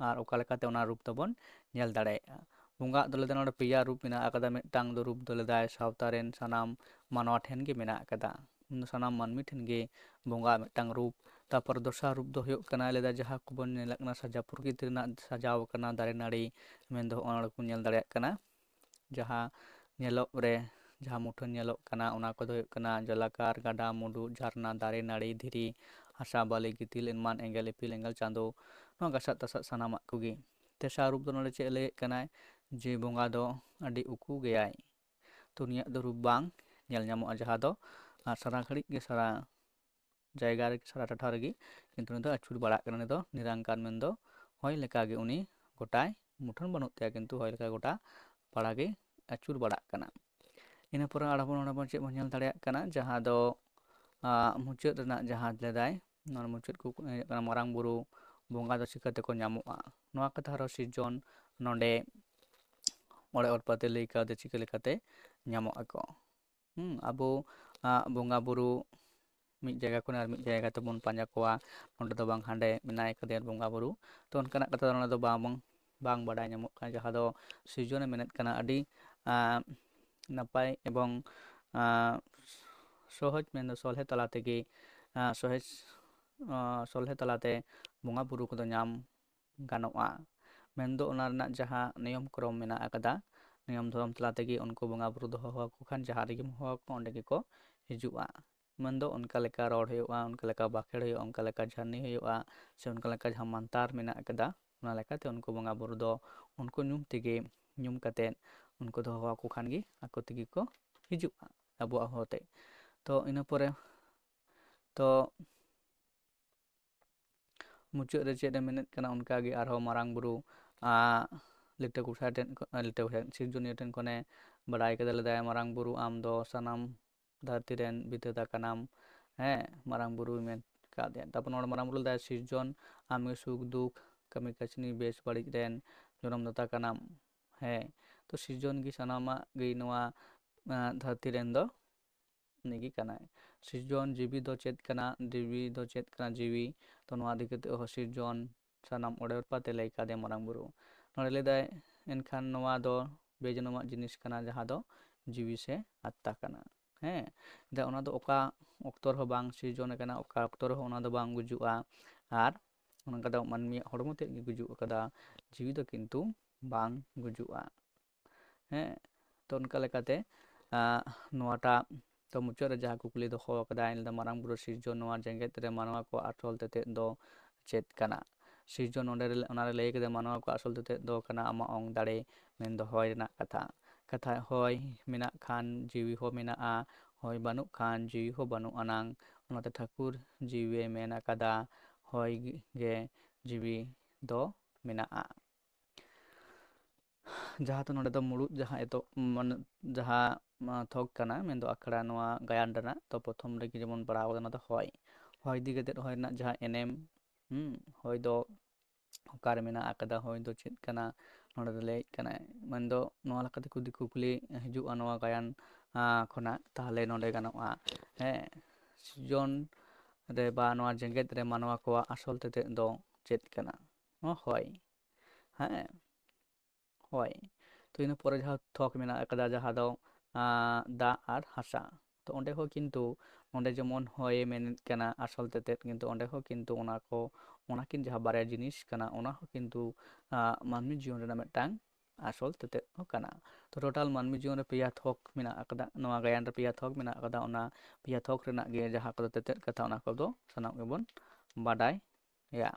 ᱟᱨ ᱚᱠᱟ ᱞᱮᱠᱟᱛᱮ ᱚᱱᱟ ᱨᱩᱯ ᱫᱚᱵᱚᱱ ᱧᱮᱞ ᱫᱟᱲᱮᱭᱟᱜᱼᱟ᱾ ᱵᱚᱸᱜᱟ ᱫᱚ ᱞᱟᱹᱭᱫᱟ ᱱᱚᱰᱮ ᱯᱮᱭᱟ ᱨᱩᱯ ᱢᱮᱱᱟᱜ ᱟᱠᱟᱫᱟ᱾ ᱢᱤᱫᱴᱟᱝ ᱫᱚ ᱨᱩᱯ ᱫᱚ ᱞᱟᱹᱭᱫᱟᱭ ᱥᱟᱶᱛᱟ ᱨᱮᱱ ᱥᱟᱱᱟᱢ ᱢᱟᱱᱣᱟ ᱴᱷᱮᱱ ᱜᱮ ᱢᱮᱱᱟᱜ ᱟᱠᱟᱫᱟ, ᱥᱟᱱᱟᱢ ᱢᱟᱹᱱᱢᱤ ᱴᱷᱮᱱ ᱜᱮ ᱵᱚᱸᱜᱟ ᱢᱤᱫᱴᱟᱝ ᱨᱩᱯ᱾ ᱛᱟᱨᱯᱚᱨ ᱫᱚᱥᱟᱨ ᱨᱩᱯ ᱫᱚ ᱦᱩᱭᱩᱜ ᱠᱟᱱᱟ, ᱞᱟᱹᱭᱫᱟ ᱡᱟᱦᱟᱸ ᱠᱚᱵᱚᱱ ᱧᱮᱞᱮᱫ ᱠᱟᱱᱟ ᱥᱟᱡᱟᱣ ᱯᱨᱚᱠᱨᱤᱛᱤ ᱨᱮᱱᱟᱜ ᱥᱟᱡᱟᱣ ᱟᱠᱟᱱᱟ, ᱫᱟᱨᱮ ᱱᱟᱹᱲᱤ, ᱢᱮᱱᱫᱚ ᱦᱚᱸᱜᱼᱚ ᱱᱚᱰᱮ ᱵᱚᱱ ᱧᱮᱞ ᱫᱟᱲᱮᱭᱟᱜ ᱠᱟᱱᱟ᱾ ᱡᱟᱦᱟᱸ ᱧᱮᱞᱚᱜ ᱨᱮ, ᱡᱟᱦᱟᱸ ᱢᱩᱴᱷᱟᱹᱱ ᱧᱮᱞᱚᱜ ᱠᱟᱱᱟ, ᱚᱱᱟ ᱠᱚᱫᱚ ᱦᱩᱭᱩᱜ ᱠᱟᱱᱟ ᱡᱚᱞᱟᱠᱟᱨ, ᱜᱟᱰᱟ, ᱢᱩᱰᱩ, ᱡᱷᱟᱨᱱᱟ, ᱫᱟᱨᱮ, ᱱᱟᱹᱲᱤ, ᱫᱷᱤᱨᱤ, ᱦᱟᱥᱟ, ᱵᱟᱹᱞᱤ, ᱜᱤᱛᱤᱞ, ᱮᱢᱟᱱ, ᱮᱸᱜᱮᱞ, ᱤᱯᱤᱞ, ᱮᱸᱜᱮᱞ, ᱪᱟᱸᱫᱳ, ᱱᱚᱣᱟ ᱜᱟᱥᱟᱜ ᱛᱟᱥᱟᱜ ᱥᱟᱱᱟᱢᱟᱜ ᱠᱚᱜᱮ᱾ ᱛᱮᱥᱟᱨ ᱨᱩᱯ ᱫᱚ ᱱᱚᱰᱮ ᱪᱮᱫ ᱮ ᱞᱟᱹᱭᱮᱫ ᱠᱟᱱᱟᱭ? ᱡᱮ ᱵᱚᱸᱜᱟ ᱫᱚ ᱟᱹᱰᱤ ᱩᱠᱩ ᱜᱮᱭᱟᱭ, ᱛᱚ ᱩᱱᱤᱭᱟᱜ ᱫᱚ ᱨᱩᱯ ᱵᱟᱝ ᱧᱮᱞ ᱧᱟᱢᱚᱜᱼᱟ, ᱡᱟᱦᱟᱸ ᱫᱚ, ᱟᱨ, ᱥᱟᱨᱟ ᱜᱷᱟᱹᱲᱤᱡ ᱜᱮ, ᱥᱟᱨᱟ ᱡᱟᱭᱜᱟ ᱨᱮ, ᱥᱟᱨᱟ ᱴᱚᱴᱷᱟ ᱨᱮᱜᱮ ᱠᱤᱱᱛᱩ ᱩᱱᱤ ᱫᱚ ᱟᱹᱪᱩᱨ ᱵᱟᱲᱟᱜ ᱠᱟᱱᱟ᱾ ᱩᱱᱤ ᱫᱚ ᱱᱤᱨᱟᱝᱠᱟᱨ, ᱢᱮᱱᱫᱚ ᱦᱚᱭ ᱞᱮᱠᱟᱜᱮ ᱩᱱᱤ ᱜᱚᱴᱟᱭ, ᱢᱩᱴᱷᱟᱹᱱ ᱵᱟᱹᱱᱩᱜ ᱛᱟᱭᱟ, ᱠᱤᱱᱛᱩ ᱦᱚᱭ ᱞᱮᱠᱟ ᱜᱚᱴᱟ ᱯᱟᱲᱟ ᱜᱮ ᱟᱹᱪᱩᱨ ᱵᱟᱲᱟᱜ ᱠᱟᱱᱟ᱾ ᱤᱱᱟᱹ ᱯᱚᱨᱮ ᱟᱨᱦᱚᱸ ᱱᱚᱰᱮ ᱵᱚᱱ ᱪᱮᱫ ᱵᱚᱱ ᱧᱮᱞ ᱫᱟᱲᱮᱭᱟᱜ ᱠᱟᱱᱟ, ᱡᱟᱦᱟᱸ ᱫᱚ, ᱟᱸ, ᱢᱩᱪᱟᱹᱫ ᱨᱮᱱᱟᱜ ᱡᱟᱦᱟᱸ ᱞᱟᱹᱭᱫᱟᱭ, ᱱᱚᱣᱟ ᱢᱩᱪᱟᱹᱫ ᱠᱚ ᱦᱩᱭᱩᱜ ᱠᱟᱱᱟ ᱢᱟᱨᱟᱝ ᱵᱩᱨᱩ ᱵᱚᱸᱜᱟ ᱫᱚ ᱪᱤᱠᱟᱹ ᱛᱮᱠᱚ ᱧᱟᱢᱚᱜᱼᱟ? ᱱᱚᱣᱟ ᱠᱟᱛᱷᱟ ᱟᱨᱦᱚᱸ ᱥᱤᱨᱡᱚᱱ ᱱᱚᱰᱮ ᱚᱲᱮ ᱚᱨᱯᱟᱛᱮ ᱞᱟᱹᱭ ᱠᱟᱣᱫᱮ ᱪᱤᱠᱟᱹ ᱞᱮᱠᱟᱛᱮ ᱧᱟᱢᱚᱜ ᱟᱠᱚ᱾ ᱦᱩᱸ, ᱟᱵᱚ, ᱟᱸ, ᱵᱚᱸᱜᱟ ᱵᱩᱨᱩ ᱢᱤᱫ ᱡᱟᱭᱜᱟ ᱠᱷᱚᱱ ᱟᱨ ᱢᱤᱫ ᱡᱟᱭᱜᱟ ᱛᱮᱵᱚᱱ ᱯᱟᱸᱡᱟ ᱠᱚᱣᱟ, ᱱᱚᱰᱮ ᱫᱚ ᱵᱟᱝ ᱦᱟᱸᱰᱮ ᱢᱮᱱᱟᱭ ᱠᱟᱫᱮᱭᱟ ᱵᱚᱸᱜᱟ ᱵᱩᱨᱩ᱾ ᱛᱚ ᱚᱱᱠᱟᱱᱟᱜ ᱠᱟᱛᱷᱟ ᱫᱚ ᱱᱚᱰᱮ ᱫᱚ ᱵᱟᱝ, ᱵᱟᱝ ᱵᱟᱰᱟᱭ ᱧᱟᱢᱚᱜ ᱠᱟᱱᱟ, ᱡᱟᱦᱟᱸ ᱫᱚ ᱥᱤᱨᱡᱚᱱᱮ ᱢᱮᱱᱮᱫ ᱠᱟᱱᱟ ᱟᱹᱰᱤ, ᱟᱸ, ᱱᱟᱯᱟᱭ ᱮᱵᱚᱝ, ᱟᱸ, ᱥᱚᱦᱚᱡ, ᱢᱮᱱᱫᱚ ᱥᱚᱞᱦᱮ ᱛᱟᱞᱟ ᱛᱮᱜᱮ, ᱟᱸ, ᱥᱚᱦᱚᱡ ᱥᱚᱞᱦᱮ ᱛᱟᱞᱟᱛᱮ ᱵᱚᱸᱜᱟ ᱵᱩᱨᱩ ᱠᱚᱫᱚ ᱧᱟᱢ ᱜᱟᱱᱚᱜᱼᱟ᱾ ᱢᱮᱱᱫᱚ ᱚᱱᱟ ᱨᱮᱱᱟᱜ ᱡᱟᱦᱟᱸ ᱱᱤᱭᱚᱢ ᱠᱨᱚᱢ ᱢᱮᱱᱟᱜ ᱟᱠᱟᱫᱟ, ᱱᱤᱭᱚᱢ ᱫᱷᱚᱨᱚᱢ ᱛᱟᱞᱟ ᱛᱮᱜᱮ ᱩᱱᱠᱩ ᱵᱚᱸᱜᱟ ᱵᱩᱨᱩ ᱫᱚ ᱦᱚᱦᱚ ᱟᱠᱚ ᱠᱷᱟᱱ ᱡᱟᱦᱟᱸ ᱨᱮᱜᱮᱢ ᱦᱚᱦᱚ ᱟᱠᱚ ᱚᱸᱰᱮ ᱜᱮᱠᱚ ᱦᱤᱡᱩᱜᱼᱟ᱾ ᱢᱮᱱᱫᱚ ᱚᱱᱠᱟ ᱞᱮᱠᱟ ᱨᱚᱲ ᱦᱩᱭᱩᱜᱼᱟ, ᱚᱱᱠᱟ ᱞᱮᱠᱟ ᱵᱟᱠᱷᱮᱲ ᱦᱩᱭᱩᱜᱼᱟ, ᱚᱱᱠᱟ ᱞᱮᱠᱟ ᱡᱷᱟᱹᱨᱱᱤ ᱦᱩᱭᱩᱜᱼᱟ, ᱥᱮ ᱚᱱᱠᱟ ᱞᱮᱠᱟ ᱡᱟᱦᱟᱸ ᱢᱟᱱᱛᱟᱨ ᱢᱮᱱᱟᱜ ᱟᱠᱟᱫᱟ, ᱚᱱᱟ ᱞᱮᱠᱟᱛᱮ ᱩᱱᱠᱩ ᱵᱚᱸᱜᱟ ᱵᱩᱨᱩ ᱫᱚ ᱩᱱᱠᱩ ᱧᱩᱢ ᱛᱮᱜᱮ, ᱧᱩᱢ ᱠᱟᱛᱮᱫ ᱩᱱᱠᱩ ᱫᱚ ᱦᱚᱦᱚ ᱟᱠᱚ ᱠᱷᱟᱱ ᱜᱮ ᱟᱠᱚ ᱛᱮᱜᱮ ᱠᱚ ᱦᱤᱡᱩᱜᱼᱟ ᱟᱵᱚᱣᱟᱜ ᱦᱚᱦᱚ ᱛᱮ᱾ ᱛᱚ ᱤᱱᱟᱹ ᱯᱚᱨᱮ ᱛᱚ ᱢᱩᱪᱟᱹᱫ ᱨᱮ ᱪᱮᱫ ᱮ ᱢᱮᱱᱮᱫ ᱠᱟᱱᱟ, ᱚᱱᱠᱟᱜᱮ ᱟᱨᱦᱚᱸ ᱢᱟᱨᱟᱝ ᱵᱩᱨᱩ ᱞᱤᱴᱟᱹ ᱜᱚᱸᱥᱟᱭ ᱴᱷᱮᱱ, ᱞᱤᱴᱟᱹ ᱜᱚᱸᱥᱟᱭ ᱥᱤᱨᱡᱚᱱᱤᱭᱟᱹ ᱴᱷᱮᱱ ᱠᱷᱚᱱᱮ ᱵᱟᱲᱟᱭ ᱠᱮᱫᱟ, ᱞᱮᱫᱟᱭ, "ᱢᱟᱨᱟᱝ ᱵᱩᱨᱩ, ᱟᱢ ᱫᱚ ᱥᱟᱱᱟᱢ ᱫᱷᱟᱹᱨᱛᱤ ᱨᱮᱱ ᱵᱤᱫᱷᱟᱹᱛᱟ ᱠᱟᱱᱟᱢ", ᱦᱮᱸ, ᱢᱟᱨᱟᱝ ᱵᱩᱨᱩᱭ ᱢᱮᱱ ᱠᱟᱫᱮᱭᱟ᱾ ᱛᱟᱨᱯᱚᱨ ᱱᱚᱰᱮ ᱢᱟᱨᱟᱝ ᱵᱩᱨᱩ ᱞᱮᱫᱟᱭ, "ᱥᱤᱨᱡᱚᱱ, ᱟᱢᱜᱮ ᱥᱩᱠ ᱫᱩᱠ, ᱠᱟᱹᱢᱤ ᱠᱟᱹᱥᱱᱤ, ᱵᱮᱥ ᱵᱟᱹᱲᱤᱡ ᱨᱮᱱ ᱡᱚᱱᱚᱢ ᱫᱟᱛᱟ ᱠᱟᱱᱟᱢ", ᱦᱮᱸ᱾ ᱛᱚ ᱥᱤᱨᱡᱚᱱ ᱜᱮ ᱥᱟᱱᱟᱢᱟᱜ ᱜᱮ ᱱᱚᱣᱟ ᱫᱷᱟᱹᱨᱛᱤ ᱨᱮᱱ ᱫᱚ ᱩᱱᱤᱜᱮ ᱠᱟᱱᱟᱭ᱾ ᱥᱤᱨᱡᱚᱱ, ᱡᱤᱣᱤ ᱫᱚ ᱪᱮᱫ ᱠᱟᱱᱟ? ᱡᱤᱣᱤ ᱫᱚ ᱪᱮᱫ ᱠᱟᱱᱟ? ᱡᱤᱣᱤ᱾ ᱛᱚ ᱱᱚᱣᱟ ᱤᱫᱤ ᱠᱟᱛᱮ ᱦᱚᱸ ᱥᱤᱨᱡᱚᱱ ᱥᱟᱱᱟᱢ ᱚᱰᱮ ᱚᱰᱯᱟᱛᱮ ᱞᱟᱹᱭ ᱠᱟᱫᱮ ᱢᱟᱨᱟᱝ ᱵᱩᱨᱩ᱾ ᱱᱚᱰᱮ ᱞᱟᱹᱭᱫᱟᱭ, ᱮᱱᱠᱷᱟᱱ ᱱᱚᱣᱟ ᱫᱚ ᱵᱮᱡᱚᱱᱚᱢᱟᱜ ᱡᱤᱱᱤᱥ ᱠᱟᱱᱟ, ᱡᱟᱦᱟᱸ ᱫᱚ ᱡᱤᱣᱤ ᱥᱮ ᱟᱛᱛᱟ ᱠᱟᱱᱟ᱾ ᱦᱮᱸ, ᱫᱟ ᱚᱱᱟ ᱫᱚ ᱚᱠᱟ ᱚᱠᱛᱚ ᱨᱮᱦᱚᱸ ᱵᱟᱝ ᱥᱤᱨᱡᱚᱱ ᱟᱠᱟᱱᱟ, ᱚᱠᱟ ᱚᱠᱛᱚ ᱨᱮᱦᱚᱸ ᱚᱱᱟ ᱫᱚ ᱵᱟᱝ ᱜᱩᱡᱩᱜᱼᱟ᱾ ᱟᱨ ᱚᱱᱟ ᱠᱟᱫᱟ ᱢᱟᱹᱱᱢᱤᱭᱟᱜ ᱦᱚᱲᱢᱚ ᱛᱮᱫ ᱜᱮ ᱜᱩᱡᱩᱜ ᱟᱠᱟᱫᱟ, ᱡᱤᱣᱤ ᱫᱚ ᱠᱤᱱᱛᱩ ᱵᱟᱝ ᱜᱩᱡᱩᱜᱼᱟ᱾ ᱦᱮᱸ, ᱛᱚ ᱚᱱᱠᱟ ᱞᱮᱠᱟᱛᱮ ᱱᱚᱣᱟᱴᱟᱜ ᱛᱚ ᱢᱩᱪᱟᱹᱫ ᱨᱮ ᱡᱟᱦᱟᱸ ᱠᱩᱠᱞᱤ ᱫᱚᱦᱚ ᱟᱠᱟᱫᱟᱭ, ᱞᱟᱹᱭᱫᱟ, "ᱢᱟᱨᱟᱝ ᱵᱩᱨᱩ ᱥᱤᱨᱡᱚᱱ ᱱᱚᱣᱟ ᱡᱮᱜᱮᱛ ᱨᱮ ᱢᱟᱱᱣᱟ ᱠᱚ ᱟᱴᱷᱨᱚ ᱛᱮᱛᱮᱫ ᱫᱚ ᱪᱮᱫ ᱠᱟᱱᱟ?" ᱥᱤᱨᱡᱚᱱ ᱱᱚᱰᱮ ᱨᱮ, ᱚᱱᱟᱨᱮ ᱞᱟᱹᱭ ᱠᱮᱫᱟ, ᱢᱟᱱᱣᱟ ᱠᱚ ᱟᱥᱚᱞ ᱛᱮᱛᱮᱫ ᱫᱚ ᱠᱟᱱᱟ ᱟᱢᱟᱜ ᱚᱝ ᱫᱟᱲᱮ, ᱢᱮᱱᱫᱚ ᱦᱚᱭ ᱨᱮᱱᱟᱜ ᱠᱟᱛᱷᱟ᱾ ᱠᱟᱛᱷᱟ ᱦᱚᱭ ᱢᱮᱱᱟᱜ ᱠᱷᱟᱱ ᱡᱤᱣᱤ ᱦᱚᱸ ᱢᱮᱱᱟᱜᱼᱟ, ᱦᱚᱭ ᱵᱟᱹᱱᱩᱜ ᱠᱷᱟᱱ ᱡᱤᱣᱤ ᱦᱚᱸ ᱵᱟᱹᱱᱩᱜ ᱟᱱᱟᱝ᱾ ᱚᱱᱟᱛᱮ ᱴᱷᱟᱹᱠᱩᱨ ᱡᱤᱣᱤᱭᱮ ᱢᱮᱱ ᱟᱠᱟᱫᱟ, ᱦᱚᱭ ᱜᱮ ᱡᱤᱣᱤ ᱫᱚ ᱢᱮᱱᱟᱜᱼᱟ᱾ ᱡᱟᱦᱟᱸ ᱫᱚ ᱱᱚᱰᱮ ᱫᱚ ᱢᱩᱲᱩᱫ ᱡᱟᱦᱟᱸ ᱮᱛᱚ-, ᱢᱟᱱᱮ ᱡᱟᱦᱟᱸ, ᱟᱸ, ᱛᱷᱚᱠ ᱠᱟᱱᱟ, ᱢᱮᱱᱫᱚ ᱟᱠᱷᱲᱟ ᱱᱚᱣᱟ ᱜᱟᱭᱟᱱ ᱨᱮᱱᱟᱜ, ᱛᱚ ᱯᱨᱚᱛᱷᱚᱢ ᱨᱮᱜᱮ ᱡᱮᱢᱚᱱ ᱯᱟᱲᱦᱟᱣ ᱠᱟᱫᱟ, ᱚᱱᱟ ᱫᱚ ᱦᱚᱭ᱾ ᱦᱚᱭ ᱤᱫᱤ ᱠᱟᱛᱮᱫ ᱦᱚᱭ ᱨᱮᱱᱟᱜ ᱡᱟᱦᱟᱸ ᱮᱱᱮᱢ, ᱦᱩᱸ, ᱦᱚᱭ ᱫᱚ ᱚᱠᱟᱨᱮ ᱢᱮᱱᱟᱜ ᱟᱠᱟᱫᱟ, ᱦᱚᱭ ᱫᱚ ᱪᱮᱫ ᱠᱟᱱᱟ, ᱱᱚᱰᱮ ᱫᱚ ᱞᱟᱹᱭᱮᱫ ᱠᱟᱱᱟᱭ᱾ ᱢᱮᱱᱫᱚ ᱱᱚᱣᱟ ᱞᱮᱠᱟᱛᱮ ᱠᱩᱫᱤ ᱠᱩᱠᱞᱤ ᱦᱤᱡᱩᱜᱼᱟ ᱱᱚᱣᱟ ᱜᱟᱭᱟᱱ, ᱟᱸ, ᱠᱷᱚᱱᱟᱜ, ᱛᱟᱦᱞᱮ ᱱᱚᱰᱮ ᱜᱟᱱᱚᱜᱼᱟ, ᱦᱮᱸ, ᱥᱤᱨᱡᱚᱱ ᱨᱮ ᱵᱟ ᱱᱚᱣᱟ ᱡᱮᱜᱮᱛ ᱨᱮ ᱢᱟᱱᱣᱟ ᱠᱚᱣᱟᱜ ᱟᱥᱚᱞ ᱛᱮᱛᱮᱫ ᱫᱚ ᱪᱮᱫ ᱠᱟᱱᱟ? ᱱᱚᱣᱟ ᱦᱚᱭ, ᱦᱮᱸ, ᱦᱚᱭ᱾ ᱛᱚ ᱤᱱᱟᱹ ᱯᱚᱨᱮ ᱡᱟᱦᱟᱸ ᱛᱷᱚᱠ ᱢᱮᱱᱟᱜ ᱟᱠᱟᱫᱟ, ᱡᱟᱦᱟᱸ ᱫᱚ, ᱟᱸ, ᱫᱟᱜ ᱟᱨ ᱦᱟᱥᱟ, ᱛᱚ ᱚᱸᱰᱮ ᱦᱚᱸ ᱠᱤᱱᱛᱩ ᱱᱚᱸᱰᱮ ᱡᱮᱢᱚᱱ ᱦᱚᱭᱮ ᱢᱮᱱᱮᱫ ᱠᱟᱱᱟ ᱟᱥᱚᱞ ᱛᱮᱛᱮᱫ, ᱠᱤᱱᱛᱩ ᱚᱸᱰᱮ ᱦᱚᱸ ᱠᱤᱱᱛᱩ ᱚᱱᱟ ᱠᱚ, ᱚᱱᱟᱠᱤᱱ ᱡᱟᱦᱟᱸ ᱵᱟᱨᱭᱟ ᱡᱤᱱᱤᱥ ᱠᱟᱱᱟ, ᱚᱱᱟ ᱦᱚᱸ ᱠᱤᱱᱛᱩ ᱢᱟᱹᱱᱢᱤ ᱡᱤᱭᱚᱱ ᱨᱮᱱᱟᱜ ᱢᱤᱫᱴᱟᱝ ᱟᱥᱚᱞ ᱛᱮᱛᱮᱫ ᱦᱚᱸ ᱠᱟᱱᱟ᱾ ᱛᱚ ᱴᱳᱴᱟᱞ ᱢᱟᱹᱱᱢᱤ ᱡᱤᱭᱚᱱ ᱨᱮ ᱯᱮᱭᱟ ᱛᱷᱚᱠ ᱢᱮᱱᱟᱜ ᱟᱠᱟᱫᱟ, ᱱᱚᱣᱟ ᱜᱟᱭᱟᱱ ᱨᱮ ᱯᱮᱭᱟ ᱛᱷᱚᱠ ᱢᱮᱱᱟᱜ ᱟᱠᱟᱫᱟ᱾ ᱚᱱᱟ ᱯᱮᱭᱟ ᱛᱷᱚᱠ ᱨᱮᱱᱟᱜ ᱜᱮ ᱡᱟᱦᱟᱸ ᱠᱚᱫᱚ ᱛᱮᱛᱮᱫ ᱠᱟᱛᱷᱟ, ᱚᱱᱟ ᱠᱚᱫᱚ ᱥᱟᱱᱟᱢ ᱜᱮᱵᱚᱱ ᱵᱟᱰᱟᱭᱟ᱾